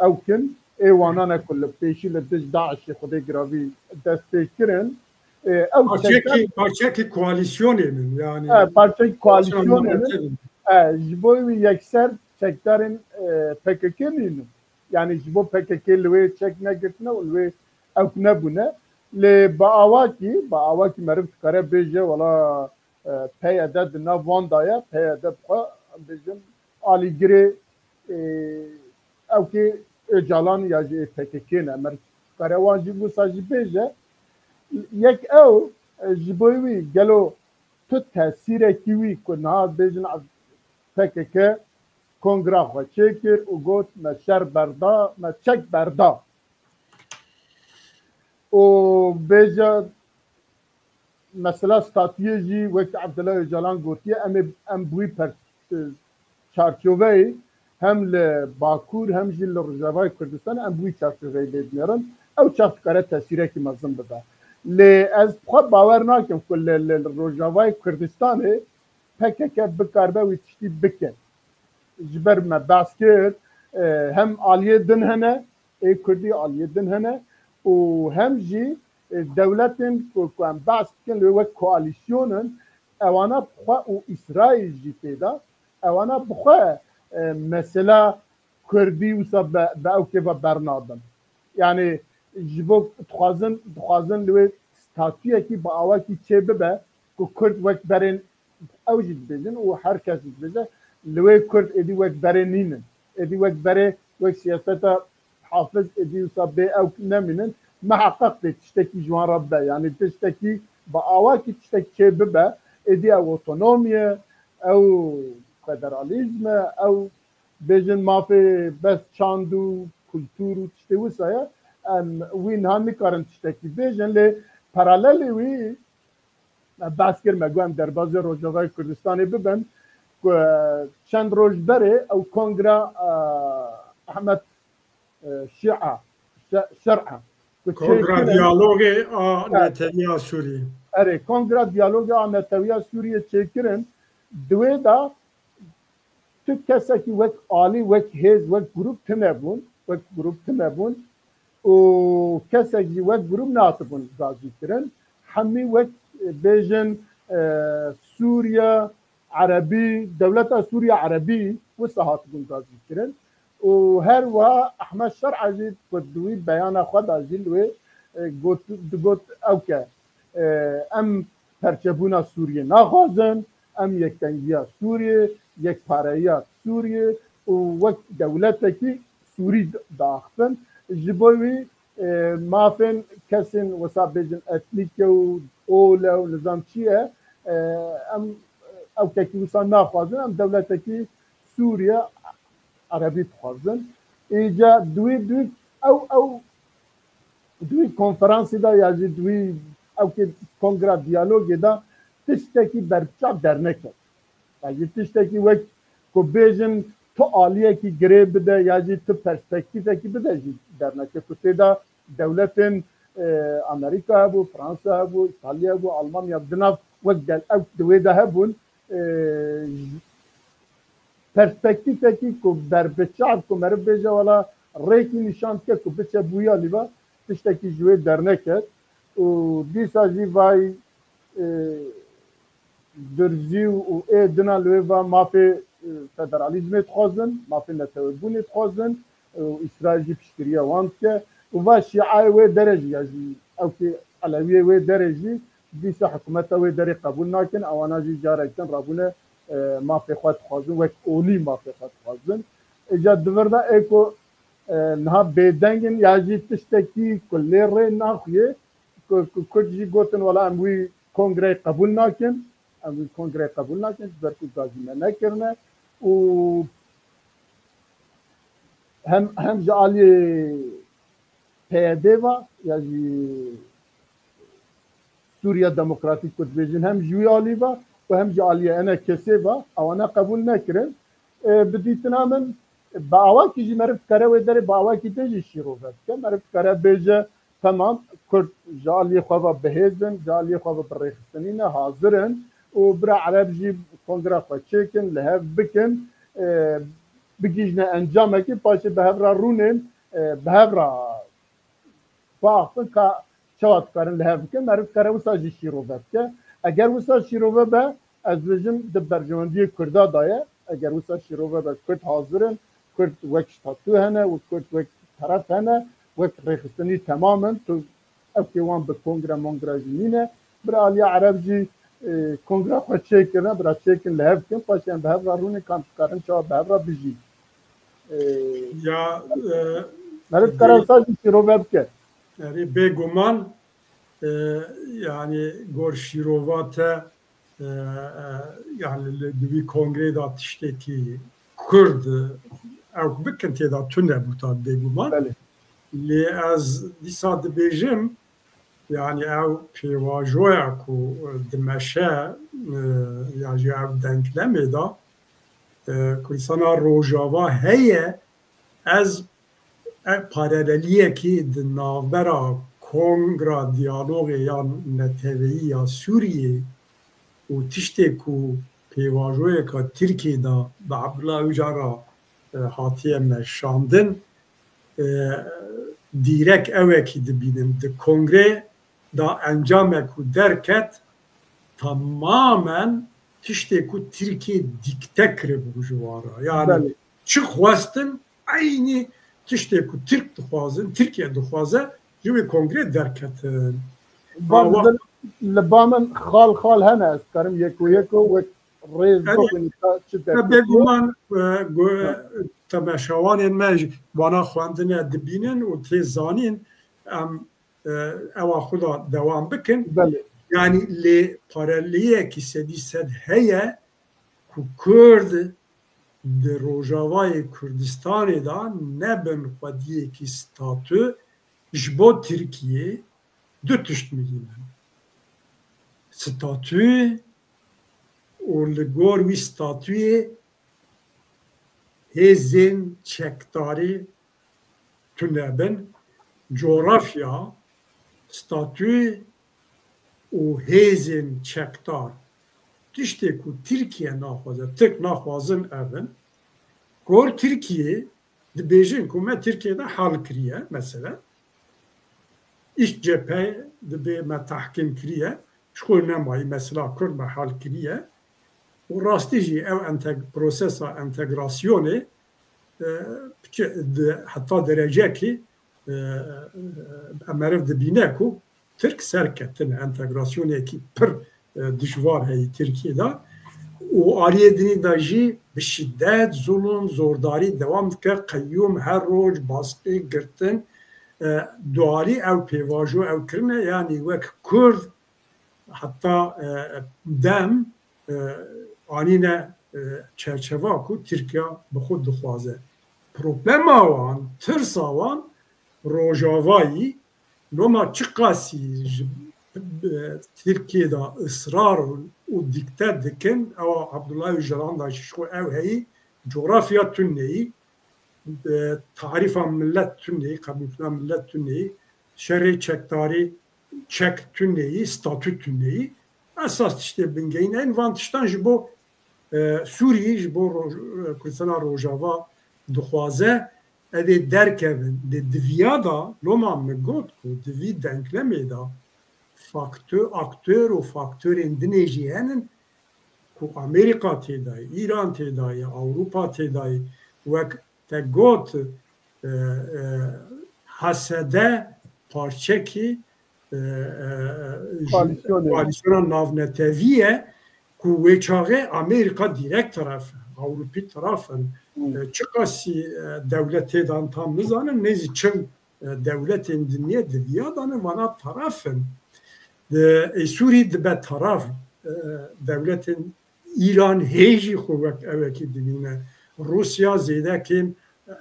ew kin, ê wana ne ku li pêşî li dij DAIŞê Xwedê giravî dest pê kirin. E, ew Parçekî, çekdar parçekî koalîsyonê min, yani. E, parçekî koalîsyonê min. E, ji bo wî yekser çekdarên, e, P K K nînin. Yani ji bo P K K li wê çek negirtine û li wê ewk nebûne. Lê bi awakî, bi awakî meriv dikare bêje, wela, e, P Y D di nav wan de ye, P Y D bi xwe, em bêjin, alîgirê, e, ewkê Ocalan ya jî ê P K K ne. Meriv dikare wan jî wisa jî bêje. Yek ew, e, ji bo wî gelo tu tesîrekî wî ku niha bêjin P K K kongra xwe çêkir û got, me şer berda, me çek berda. Û bêje mesela statuyê jî wek Abdullah Ocalan gotiye, em ê, em bi wî per-, çarçoveyê hem li Bakur hem jî li Rojavayê Kurdistan em bi wî çarçoveyê lê dinêrin. Ew çax dikare tesîrekî mezin bibe. Lê ez bi xwe bawer nakim ku li, li, li Rojavayê Kurdistanê P K K bikaribe wî tiştî bike. Ji ber me behs kir, e, hem aliyê din hene, ê Kurdî aliyê din hene û hem jî, e, dewletên ku, ku em behs dikin li wê wek koalîsyon in, ewana bi xwe û Îsraîl jî tê de, ewana bi xwe, e, mesela Kurdî wisa bi, bi ew kêfa bernadin. Yani ji bo dixwazin, dixwazin li wê statuyekî bi awakî çê bibe ku Kurd wek berên ew jî dibêjin û her kes jî dibêje, li wê Kurd êdî wek berê nînin. Êdî wek berê, wek siyaseta Hafiz êdî wisa bê ew nemînin. Miheqeq dê tiştekî ji wan re bibe. Yani tiştekî bi awakî tiştek çê bibe, êdî ew otonomiye, ew federalîzm e, ew bêjin mafê bes çand û kultur û tiştê wisa ye. Em wî niha nikarin tiştekî bêjin, lê paralelê wî me behs kir, me got em derbazê Rojavayê Kurdistanê bibin, ku, e, çend roj berê ew kongra, e, Ehmed, e, Şia, Şe-, Şer'a, ku Kongra çêkirin. Diyalogê a Evet. Netewiya Sûriyê. Erê, Kongra Diyalogê a Netewiya Sûriyê çêkirin. Di wê de tu kesekî wek alî, wek hêz, wek grûp tune bûn, wek grûp tune bûn û kesek jî wek grûp nehatibûn gazîkirin. Hemî wek, e, bêjin, e, Sûriye Erebî, dewleta Sûriye Erebî wisa hatibûn gazîkirin. Û her wiha Ehmed Şer'a jî ku di wî beyana xwe de jî li wê, e, got, digot ew ke, e, em perçebûna Sûriyê naxwazin, em yekdengiya Sûriyê, yekpareyiya Sûriyê û wek dewletekî Sûrî diaxivin. Ji bo wî, e, mafên kesên wisa bêjin etnîk e û ol e û nizam çi ye, e, em ew kekî wisa naxwazin, em dewletekî Sûriye Erebî dixwazin. Îca di wî, di wî ew, ew di wî konferansê de ya jî di wî ewkê kongra diyalogê de tiştekî berbiçav derneket. Ya jî tiştekî wek ku bêjin tu aliyekî girê bide ya jî tu perspektîfekî bide jî derneket. Ku tê de dewletên, e, Amerîka hebû, Fransa hebû, Îtalya hebû, Almanya di nav wek del-, ew di wê de hebûn. E, perspektîfekî ku berbiçav ku meriv bêje wela rêkî nîşan dike ku biçe bûya lîva tiştekî ji wê derneket û dîsa jî vay, e, durzî û ê dina li wê va mafê, e, federalîzmê dixwazin, mafê netewebûnê dixwazin û Îsraîl jî piştgiriya wan dike û va şîayê wê derê jî ya jî ewkê elewiyê wê derê jî dîsa hikûmeta wê derê qebûl nakin, ewana jî carek din rabûne e, mafê xwe dixwazin, wek olî mafê xwe dixwazin. Îca di vir de ê ku, e, niha bêdeng in ya jî tiştekî ku lê rê naxuye, ku, ku Kurd jî gotin, wela em wî kongreyê qebûl nakin, em wî kongreyê qebûl nakin, ji ber ku gazî me nekirine û hem, hem ji aliyê P Y D ve ya jî Sûriya Demokratîk ku dibêjin, hem ji wî alî ve û hem ji aliyê ENKSê ve, ewana qebûl nekirin. E, bi dîtina min, bi awakî jî meriv dikare wê derê bi awakî tê jî şîrove bike. Meriv dikare bêje, temam, Kurd ji aliyê xwe ve bi hêz in, ji aliyê xwe ve bi rêxistinî ne, hazir in û bira Ereb jî kongra xwe çêkin, li hev bikin, e, bigihîjne encamekê, paşê bi hev re rûnên, e, bi hev re biaxifin ka çawa dikarin li hev bikin, meriv dikare wisa jî şîrove bike. Eger wisa şîrove be, ez dibêjim di berjewendiyê Kurda de ye. Eger wisa şîrove be, Kurd hazir in, Kurd wek statû hene û Kurd wek teref hene, wek rêxistinî temam in. Tu ev kê wan bi kongre mongre jî nîne. Bira aliya Ereb jî, e, kongra xwe çêkirine, bira çêkin li hev bikin, paşê em bi hev re rûnê, ka em dikarin çawa bi hev re bijîn. E, Ya, e, meriv dikare wisa jî şîrove bike. Erê, bêguman, e, yani gor şîrova te, e, e, yani li, di vî kongrê de tiştekî Kurd, e, ew bikin tê de tune bû ta bêguman. Belê. Lê ez dîsa dibêjim, yani ew pêvajoya ku, e, dimeşe, e, ya jî ev denklemê de, e, Kurdistana Rojava heye, ez ev paraleliyekî di navbera Kongra Diyalogê ya Neteweyî ya Sûriyê û tiştê ku pêvajoyeka Tirkiyê de bi Abdullah Ocalan re, e, hatiye meşandin, e, dîrek ewekî dibînim. Di kongrê de encamek ku derket, temamen tiştê ku Tirkiye dîkte kiribû ji wan re. Yani Belê. Çi xwestin, eynî tiştê ku Tirk dixwazin, Tirkiye dixwaze, ji wê kongrê derketin. Baz Awa- li ba min xal xal hene, ez dikarim yeko yeko wek rêz Erê, bikin ka çi te derketiye. Bêguman, e, gu-, Ha. Temaşevanên me jî wana xwendine dibînin û tê zanîn, em, e, ewa xwe de dewam bikin. Belê. Yani lê paraleliyekî sedî sed heye ku Kurd di Rojavayê Kurdistanê de nebin xwediyekî statû ji bo Tirkiyê du tişt muhîm in. Statû û li gor wî statûyê hêzên çekdarî tune bin, coğrafya, statû û hêzên çekdar. Tiştê ku Tirkiye naxwaze, Tirk naxwazin ev in. Gor Tirkiye dibêjin ku me Tirkiye de hal kiriye, mesela. Îş cephe dibê me tahkîm kiriye. Ji xwe nemayî, mesela Kurd me hal kiriye. Û rastî jî ev enteg-, prosesa entegrasyonê, e, piçe-, di, heta derecekî, e, e, meriv dibîne ku Tirk serketine, entegrasyonekî pir, e, dijwar heye Tirkiye de. Û aliyê dinî de jî bi şiddet, zulm, zordarî dewam dike. Qeyûm her roj baskî, girtin, e, dualî ew pêvajo ew kirine, yanî wek Kurd heta, e, dem, e, anîne, e, çerçeva ku Tirkiye bi xwe dixwaze. Problema wan, tirsa wan Rojavayî, loma çiqasî ji, e, Tirkiye de israr û dîkte dikin, ewa Abdullah Ocalan da jî ji xwe ew heyî, coğrafya tuneyî, e, tarîfa millet tuneyî, qebûlkirina millet tuneyî, şerê çekdarî, çek tuneyî, statû tuneyî, esas tiştê bingehîn in. Van tiştan ji bo, e, Sûriyê, ji bo Roj-, e, Kurdistana Rojava dixwaze, ev ê derkevin. Lê di viya de, loma min got ku di vî denklemê de fakto-, aktor û faktorên dinê jî henin ku Amerîka tê de ye, Îran tê de ye, Ewropa tê de ye, wek te got, e, e, H S D parçekî, e, e, ji Koalîsyonê. Koalîsyona navnetewî ye. ku wê çaxê Amerîka direkt taraf e, Ewropî taraf in. Hmm. E, çiqasî, e, dewletê dan tam nizanin, nêzî çil, e, dewletên dinyê di viya de ne, vana taraf in. Di, ê Sûrî dibe taraf, e, dewletên Îran hê jî xwe wek ewekî dibîne. Rûsya zêde kêm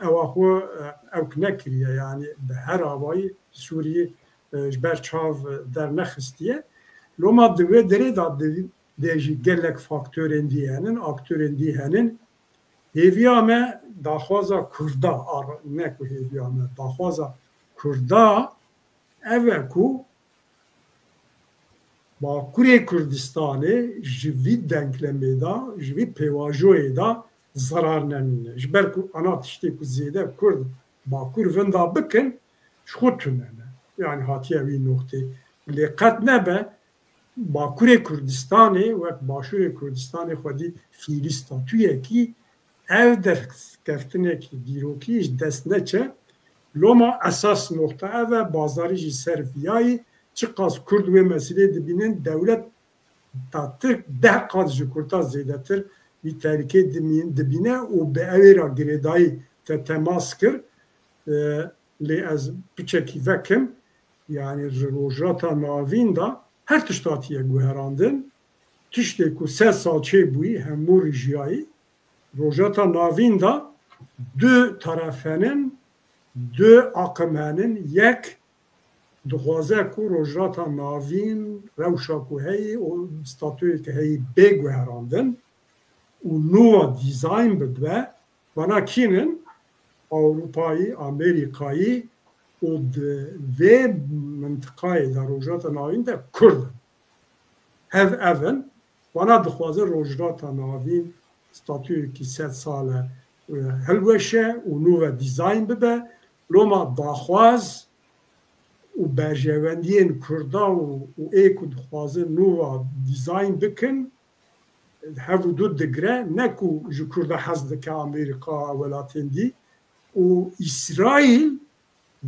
ewa xwe, e, ewk nekiriye, yanî bi her awayî Sûriyê, e, ji ber çav, e, dernexistiye. Loma di wê derê de di-, dê jî gelek faktorên dî henin, aktorên dî henin. Hêviya me daxwaza Kurda, ar-, ne ku hêviya me, daxwaza Kurda ev e ku Bakurê Kurdistanê ji vî denklemê de, ji vî pêvajoyê de zerar nemîne. Ji ber ku ana tiştê ku zêde Kurd Bakur vinda bikin, ji xwe tune ne. Yani hatiye wî noqtê. Lê qet nebe Bakurê Kurdistanê wek Başûrê Kurdistanê xwedî fîlî statuyekî, ev derskeftinekî dîrokî ji dest neçe. Loma esas noqte ev e, bazarî jî ser viyayî, çiqas Kurd wê meselê dibînin, dewlet ta Tirk deh qat ji Kurda zêdetir wî tehlîkê dimîn-, dibîne û bi ewê re girêdayî te temas kir. E, lê ez piçekî vekim, yani ji Rojhilata Navîn de her tişt hatiye guherandin. Tiştê ku sed sal çêbûyî, hemû rijiyayî. Rojhilata Navîn de du taraf henin, du aqim henin. Yek dixwaze ku Rojhilata Navîn rewşa ku heyî û statuyê ku heyî bê guherandin û nû dîzayn bibe. Vana kînin? Ewropayî, Amerîkayî û di vê mintiqayê de, Rojhilata Navîn de Kurd in. Hev ev in. Vana dixwazin Rojhilata Navîn statuyekî sed sal e, e, hilweşe û nû ve dîzayn bibe. Loma daxwaz û berjewendiyên Kurda û, û ê ku dixwazin nû ve dîzayn bikin, hev û du digre, ne ku ji Kurda hez dike Amerîka, welatên dî û Îsraîl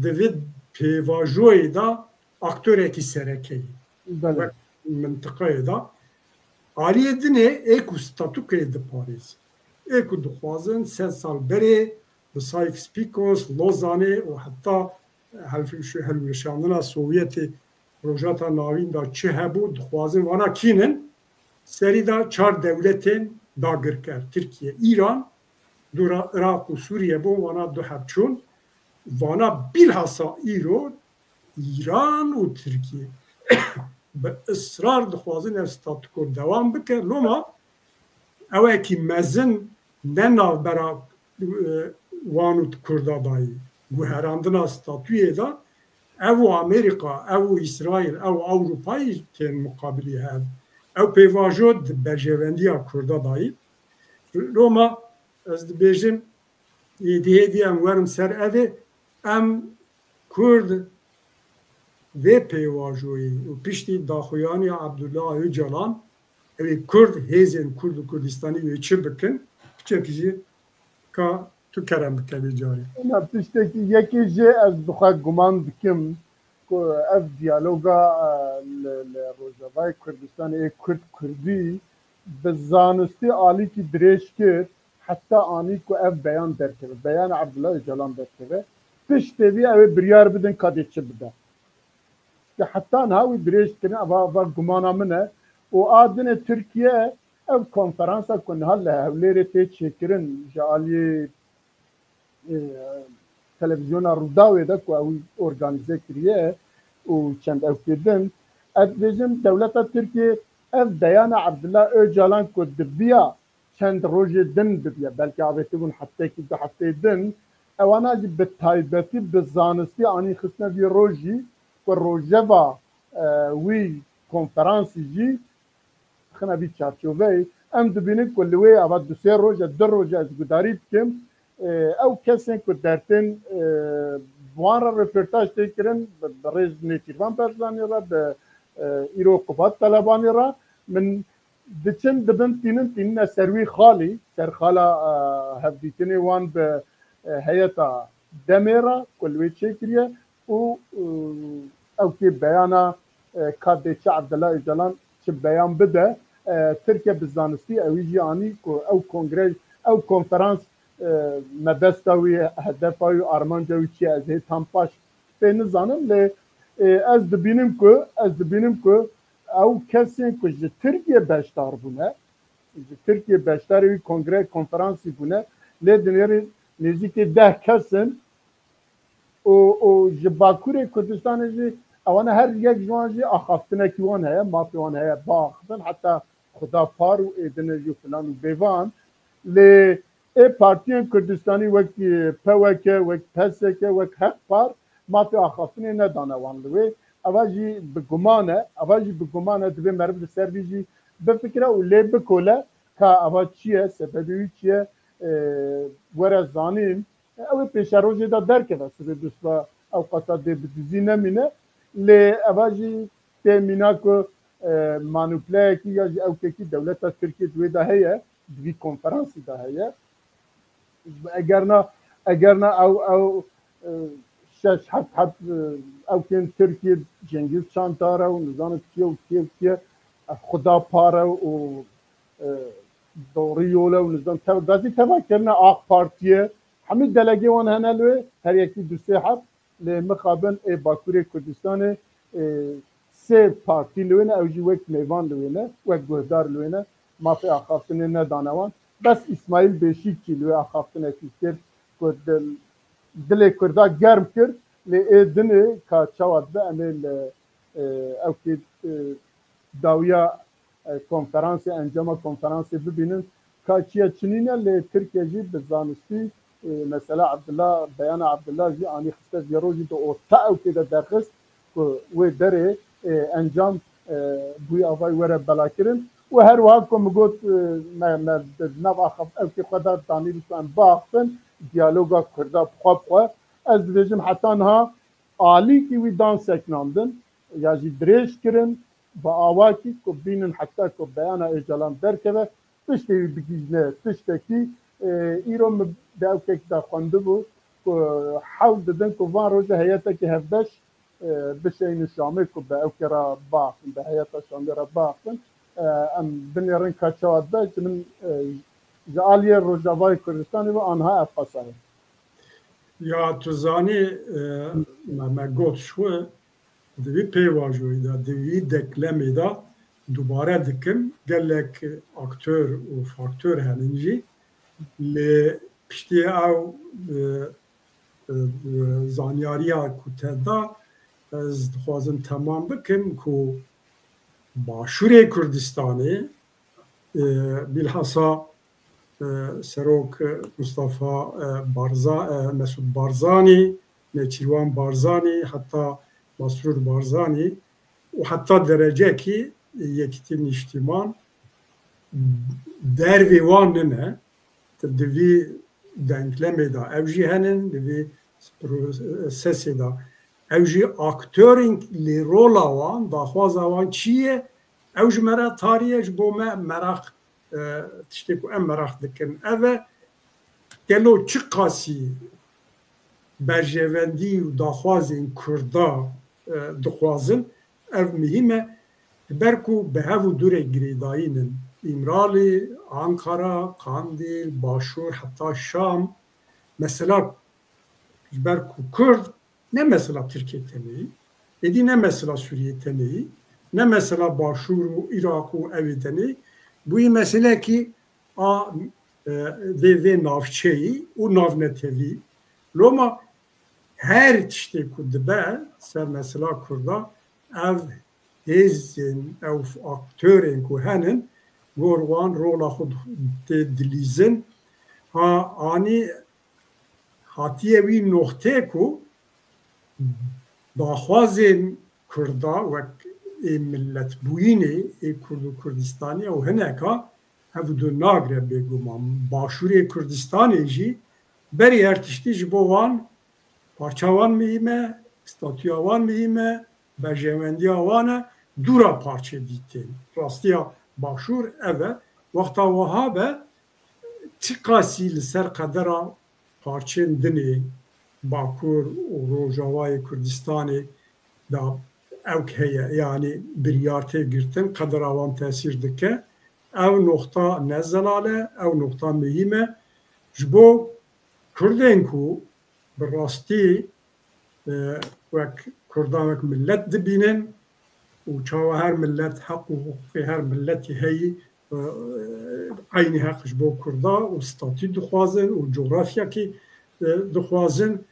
di vê pêvajoyê de aktorekî sereke ye. Belê. Wek mintiqeyê de. Aliyê dinê ê ku statûkeyê diparêzin. Ê ku dixwazin sed sal berê bi Sykes-Picot, Lozanê û heta helf-, hilweşandina Sovyetê Rojhilata Navîn de çi hebû, dixwazin vana kînin, serî de çar dewletên dagirker, Tirkiye, Îran, dora Iraq û Sûriye bûn, vana du heb çûn. Vana bîlhasa îro Îran û Tirkiye bi israr dixwazin ev statûko dewam bike. Loma ewekî mezin ne navbera, e, wan û Kurda dayî. Guherandina statuyê de ev û Amerîka, ev û Îsraîl, ew û Ewropayî tên muqabilî hev. Ew pêvajo di berjevendiya Kurda dayî. Loma ez dibêjim, êdî êdî em werin ser evê, em Kurd vê pêvajoyê û piştî daxuyaniya Abdullah Öcalan, ew ê Kurd, hêzên Kurd û Kurdistanî wê çi bikin, piçekî jî ka tu kerem bike vê carê. Na tiştekî yekê jê ez bi xwe guman dikim ku ev diyaloga, e, li, li Rojavayê Kurdistanê ê Kurd Kurdî bi zanistî alîkî dirêj kir, heta anî ku ev beyan derkeve, beyana Abdullah Öcalan derkeve, piştê vî ew ê biryar bidin ka dê çi bibe. Çunke heta niha wî dirêj kirin, eva, eva gumana min e. Û a dinê Tirkiye ev konferansa ku niha li Hewlêrê tê çêkirin ji aliyê, e, televîzyona Rûdawê de ku ew organîze kiriye û çend ewkê din, ez dibêjim dewleta Tirkiye ev beyana Abdullah Öcalan ku diviya çend rojê din bibiye, belkî avêtibûn heftekî du hefteyê din, ewana jî bi taybetî bi zanistî anî xistine vî rojî ku rojeva, e, wî konferansî jî xine vî çarçoveyê. Em dibînin ku li wê ava du sê roje, du roje ez gudarî dikim, e, ew kesên ku dertên, e, bi wan re röportaj tê kirin, bi, bi rêz Nêçîrvan Barzanî re, bi, e, îro Kubat Telebanî re, min diçin dibin tînin, tînine ser wî xalî, ser xala, e, hevdîtinê wan bi, e, heyeta demê re ku li wê çêkiriye û, e, ew kê beyana, e, ka dê çi Abdullah Öcalan çi beyan bide, e, Tirkiye bi zanistî ewî jî anî ku ew kongre, ew konferans, e, mebesta wî, hedefa wî, armanca wî çi ye, ez hê tam paş pê nizanim, lê, e, ez dibînim ku, ez dibînim ku ew kesên ku ji Tirkiye beşdar bûne, ji Tirkiye beşdarê wî kongre, konferansî bûne, lê dinêrê nêzîkê deh kes in û, û ji Bakurê Kurdistanê jî ewana her yek ji wan jî axaftinekî wan heye, mafê wan heye biaxifin, heta xuda par û êdine jî filan û bêvan. Lê ê partiyên Kurdistanî wek, e, P W K, wek P S K, wek Hek Par mafê axaftinê nedane wan li wê. Eva jî bi guman e, eva jî bi guman e, divê meriv li ser vî jî bifikire û lê bikole ka eva çi ye, sebebê wî çi ye, e, were zanîn. Ew ê pêşerojê de derkeve, sibê dusva ew qasa dê bi dizî nemîne. Lê eva jî tê mîna ku, e, manûpleyekî ya jî ewkekî dewleta Tirkiyê di wê de heye, di vî konferansî de heye. Eger na, eger na ew, ew, e, şeş heft heb, e, ewkên Tirkiyê, Cengiz Çantare û nizanim kî ye û kî ye û kî ye, e, Xuda Pare û, e, Doğru Yol e û nizanim tev-, gazî teva kirine AK Partiye, hemî delegê wan hene li wê, her yekî du sê heb, lê mixabin ê Bakurê Kurdistanê, e, sê partî li wê ne, ew jî wek mêvan li wê ne, wek guhdar li wê ne, mafê axaftinê nedane wan. Bes Îsmaîl Beşîkçî li wê axaftinekî kir, ku dil-, dilê Kurda germ kir, lê ê dinê ka çawa dibe em ê li, e, ew kê, e, dawiya, e, konferansê, encama konferansê bibînin. Ka çi ye çi nîne, lê Tirkiye jî bi zanistî, e, mesela Abdullah, beyana Abdullah jî anî xiste vî rojî di orta ewkê de derxist ku wê derê, e, encam, e, bûyî avayî were belakirin. Û her wiha ku min got, e, me, me di nav axaf ewkê xwe de danî bî ku em biaxifin, diyaloga Kurda bi xwe bi xwe. Ez dibêjim heta niha alîkî wî dan seknandin, ya jî dirêj kirin, bi awakî ku bînin heta ku beyana Êcalan derkeve, tiştê wî bigihîjne tiştekî, e, îro min di ewkekî de xwendibû ku hewl didin ku van roja heyetekî hevbeş, e, bişeynin Şamê ku bi ewkê re biaxifin, bi heyeta Şamê re biaxifin. E, em binêrin ka çawa dibe, ji min, e, ji aliyê Rojavayê Kurdistanê ve anha ev qasa ye. Ya tu zanî, e, me, me got ji xwe, di vî pêvajoyê de, di vî denklemê de dubare dikim, gelek aktor û faktor henin jî, lê piştî ew, e, e, e, zanyariya ku te da, ez dixwazim temam bikim ku Başûrê Kurdistanê, e, bilhassa, e, Serok, e, Mustafa, e, Barza-, e, Mesûd Barzanî, Nêçîrwan Barzanî, heta Masrûr Barzanî û heta derecekî Yekîtî Nîştîman dervê wan nine. Di vî denklemê de ew jî henin, di vî prosesê de ew jî aktorên lê rola wan, daxwaza wan çi ye? Ew ji me re tarî ye, ji bo me meraq, e, tiştê ku em meraq dikin ev e, gelo çiqasî berjewendî û daxwazên Kurda, e, dixwazin, ev muhîm e. Ji ber ku bi hev û dû re girêdayîn in. Îmralî, Ankara, Qandîl, Başûr, heta Şam. Mesela ji ber ku Kurd ne mesela Tirkiye tenê, êdî ne mesela Sûriye tenê, ne mesela Başûr û Iraq û evê tenê, bûyî meselekî a, e, vê, vê navçeyî û navnetewî. Loma her tiştê ku dibe ser mesela Kurda, ev hêzên, ew aktorên ku henin, gor wan rola xwe tê dilîzin. Ha, anî hatiye wî noxtê ku daxwazên Kurda wek ê miletbûyînê, ê Kurd û Kurdistanî û hineka hev du nagre bêguman. Başûrê Kurdistanê jî berî her tiştî ji bo wan parça wan muhîm e, statûya wan muhîm e, berjewendiya wan e, dûra parçe dîtin. Rastiya Başûr ev e. Wexta wiha be, çiqasî li ser qedera parçên din ê Bakur û Rojavayê Kurdistanê de ewk heye, yanî biryar tê girtin, qedera wan tesîr dike. Ew noqta ne zelal e, ew noqta muhîm e. Ji bo Kurdên ku bi rastî, e, wek Kurdan wek millet dibînin û çawa her millet heq û hiqûqê her miletî heyî, e, eynî heq ji bo Kurda û statû dixwazin û cografyakî, e, dixwazin.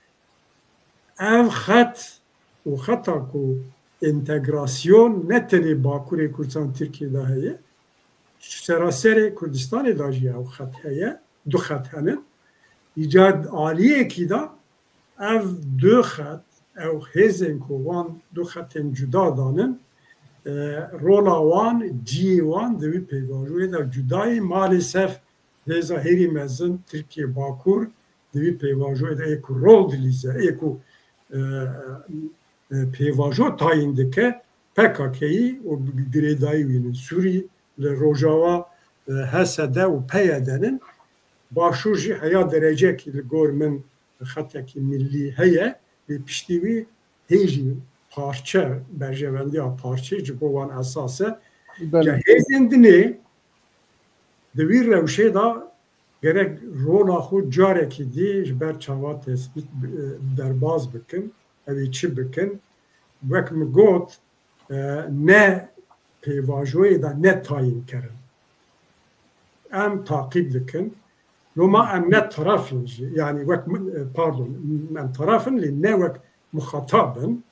Ev xet û xeta ku entegrasyon ne tenê Bakurê Kurdistan Tirkiye de heye, seraserê Kurdistanê de jî ew xet heye, du xet hene. Îcar aliyekî de ev du xet, ew hêzên ku wan du xetên cuda danin, e, rola wan, ciyê wan di wî pêvajoyê de cuda ye. Maalesef hêza herî mezin Tirkiye Bakur di wî pêvajoyê de ê ku rol dilîze, ê ku, e, e, pêvajo tayîn dike, P K K'yî û girêdayî wî ne. Sûrî li Rojava, e, H S D û P Y D nin. Başûr jî heya derecekî li gor min xetekî millî heye, lê piştî wî hê jî parçe, berjewendiya parçe ji bo wan esas e. Belê. Ca hêzên dinê di wî rewşê de gerek rola xwe carekî dî ji ber çavan tespît bi-, derbaz bikin, ew ê çi bikin. Wek min got, e, ne pêvajoyê de ne tayîn kirin. Em taqîb dikin. Loma em ne taraf in jî. Yanî wek min, e, pardon, em taraf in lê ne wek muxatab in.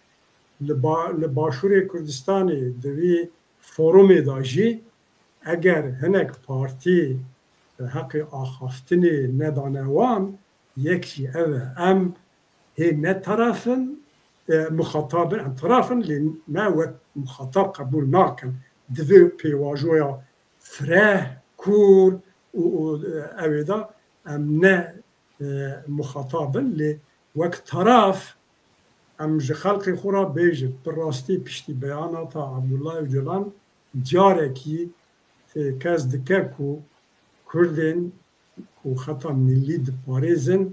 Li ba-, li Başûrê Kurdistanê di vî forumê de jî eger hinek partî, e, heqê axaftinê nedane wan, yek jî ev e. Em hê ne taraf in, e, muxatab in, em taraf in, lê me wek muxatab qebûl nakin. Divê pêvajoya fireh, kûr û, û, e, ew ê de em ne, e, muxatab in, lê wek taraf em ji xelkê xwe re bêjin. Bi rastî piştî beyanata Abdullah Ocalan carekî, e, kes dike ku Kurdên ku xeta millî diparêzin,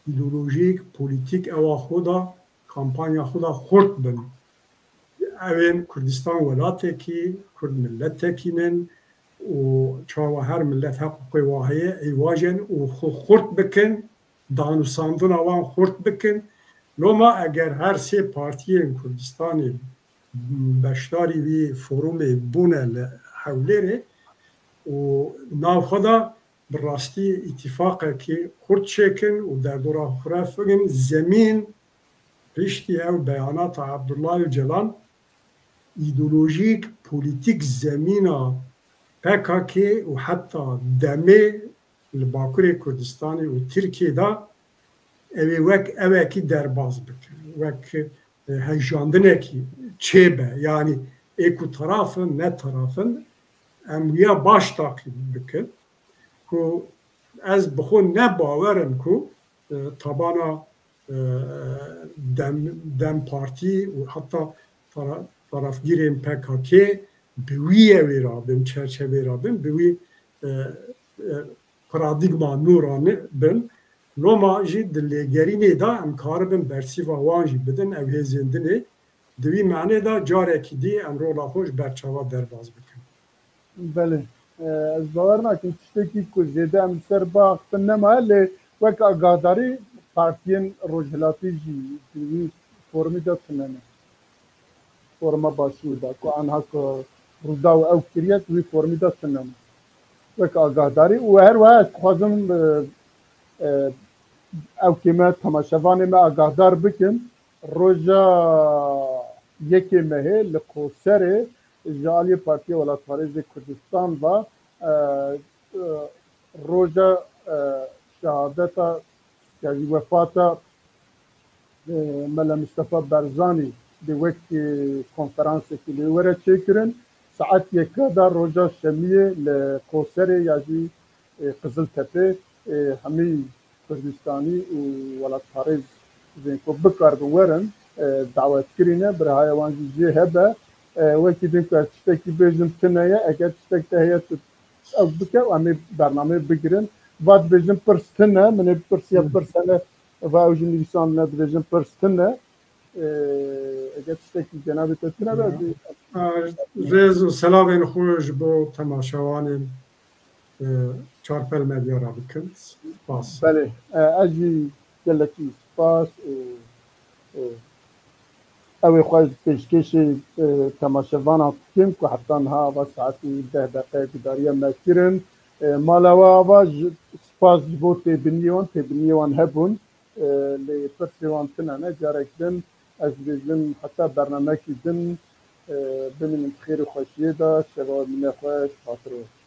îdeolojîk, polîtîk ewa xwe de, kampanya xwe de xurt bin. Ew ên Kurdistan welatekî, Kurd miletekî nin û çawa her milet heqûqê wa heye, ê wajen û xwe xurt bikin, danûsandina wan xurt bikin. Loma eger her sê partiyên Kurdistanê beşdarî vî forumê bûne li Hewlêrê û nav xwe de bi rastî îtîfaqekî xurt çêkin û derdora xwe re fikin zemîn. Piştî ew beyanata Abdullah Ocalan, îdeolojîk, polîtîk zemîna P K K û heta demê li Bakurê Kurdistanê û Tirkiyê de ew ê wek ewekî derbaz bikin, wek, e, hejandinekî çêbe. Yanî ê ku taraf in, ne taraf in, em wiya baş taqîb bikin ku ez bi xwe ne bawer im ku, e, tabana, e, dem, dem Partî û heta tara-, tarafgirên P K K bi wî yewê rabin, çerçevê rabin, bi wî, e, e, paradîgma nû re ne-, bin. Loma jî di lêgerînê de em karibin bersîva wan jî bidin, ew hêzên dinê. Di wî manê de carekî dî em rola xwe ji ber çavan derbas bikin. Belê. E, ez bawer nakim tiştekî ku zêde em li ser biaxifin nemaye, lê wek agahdarî partiyên rojhilatî jî di wî formî de tune ne. Forma başûr de ku anha ku Rûdaw ew kiriye, di wî formî de tune ne. Wek agahdarî û her wiha ez dixwazim, e, e, ew kê me temaşevanê me agahdar bikim. Roja yekê mehê li Qoserê ji aliyê Partiya Welatparêzê Kurdistan ve, e, e, roja, e, şehadeta, ya jî wefata, e, Mele Mistefa Barzanî dê wek, e, konferansekî lê were çêkirin. Saet yeka de roja şemiyê li Qoserê ya jî, e, Qiziltepê, e, hemî Kurdistanî û welatparêzên ku bikaribin werin, e, dawetkirî ne, birahaya wan jî jê hebe. E, wekî din ku ez tiştekî bêjim tune ye, eger tiştek te heye tu ew bike û em ê bernameyê bigirin. Va dibêjin pirs tune, min ê pirsiya pirs hene, va ew jî nivîsandine dibêjin pirs tune. E, eger tiştekî cenabê te tune be, Rêz û selavên xwe ji bo temaşevanên, e, Çarpel Medya re bikin. Spas. Belê, e, ez jî gelekî spas. E, e, ew ê xwe ez pêşkêşê, e, temaşevanan dikim ku heta niha ava saetî deh deqe gudariya me kirin. E, mala we ava, ji, spas ji bo têbiniyê wan, têbiniyê wan hebûn. E, lê pirsê wan tune ne. Carek din ez dibêjim heta bernamekî din, e, bimînin di xêr û xweşiyê de, şeva mine xweş, xatir we.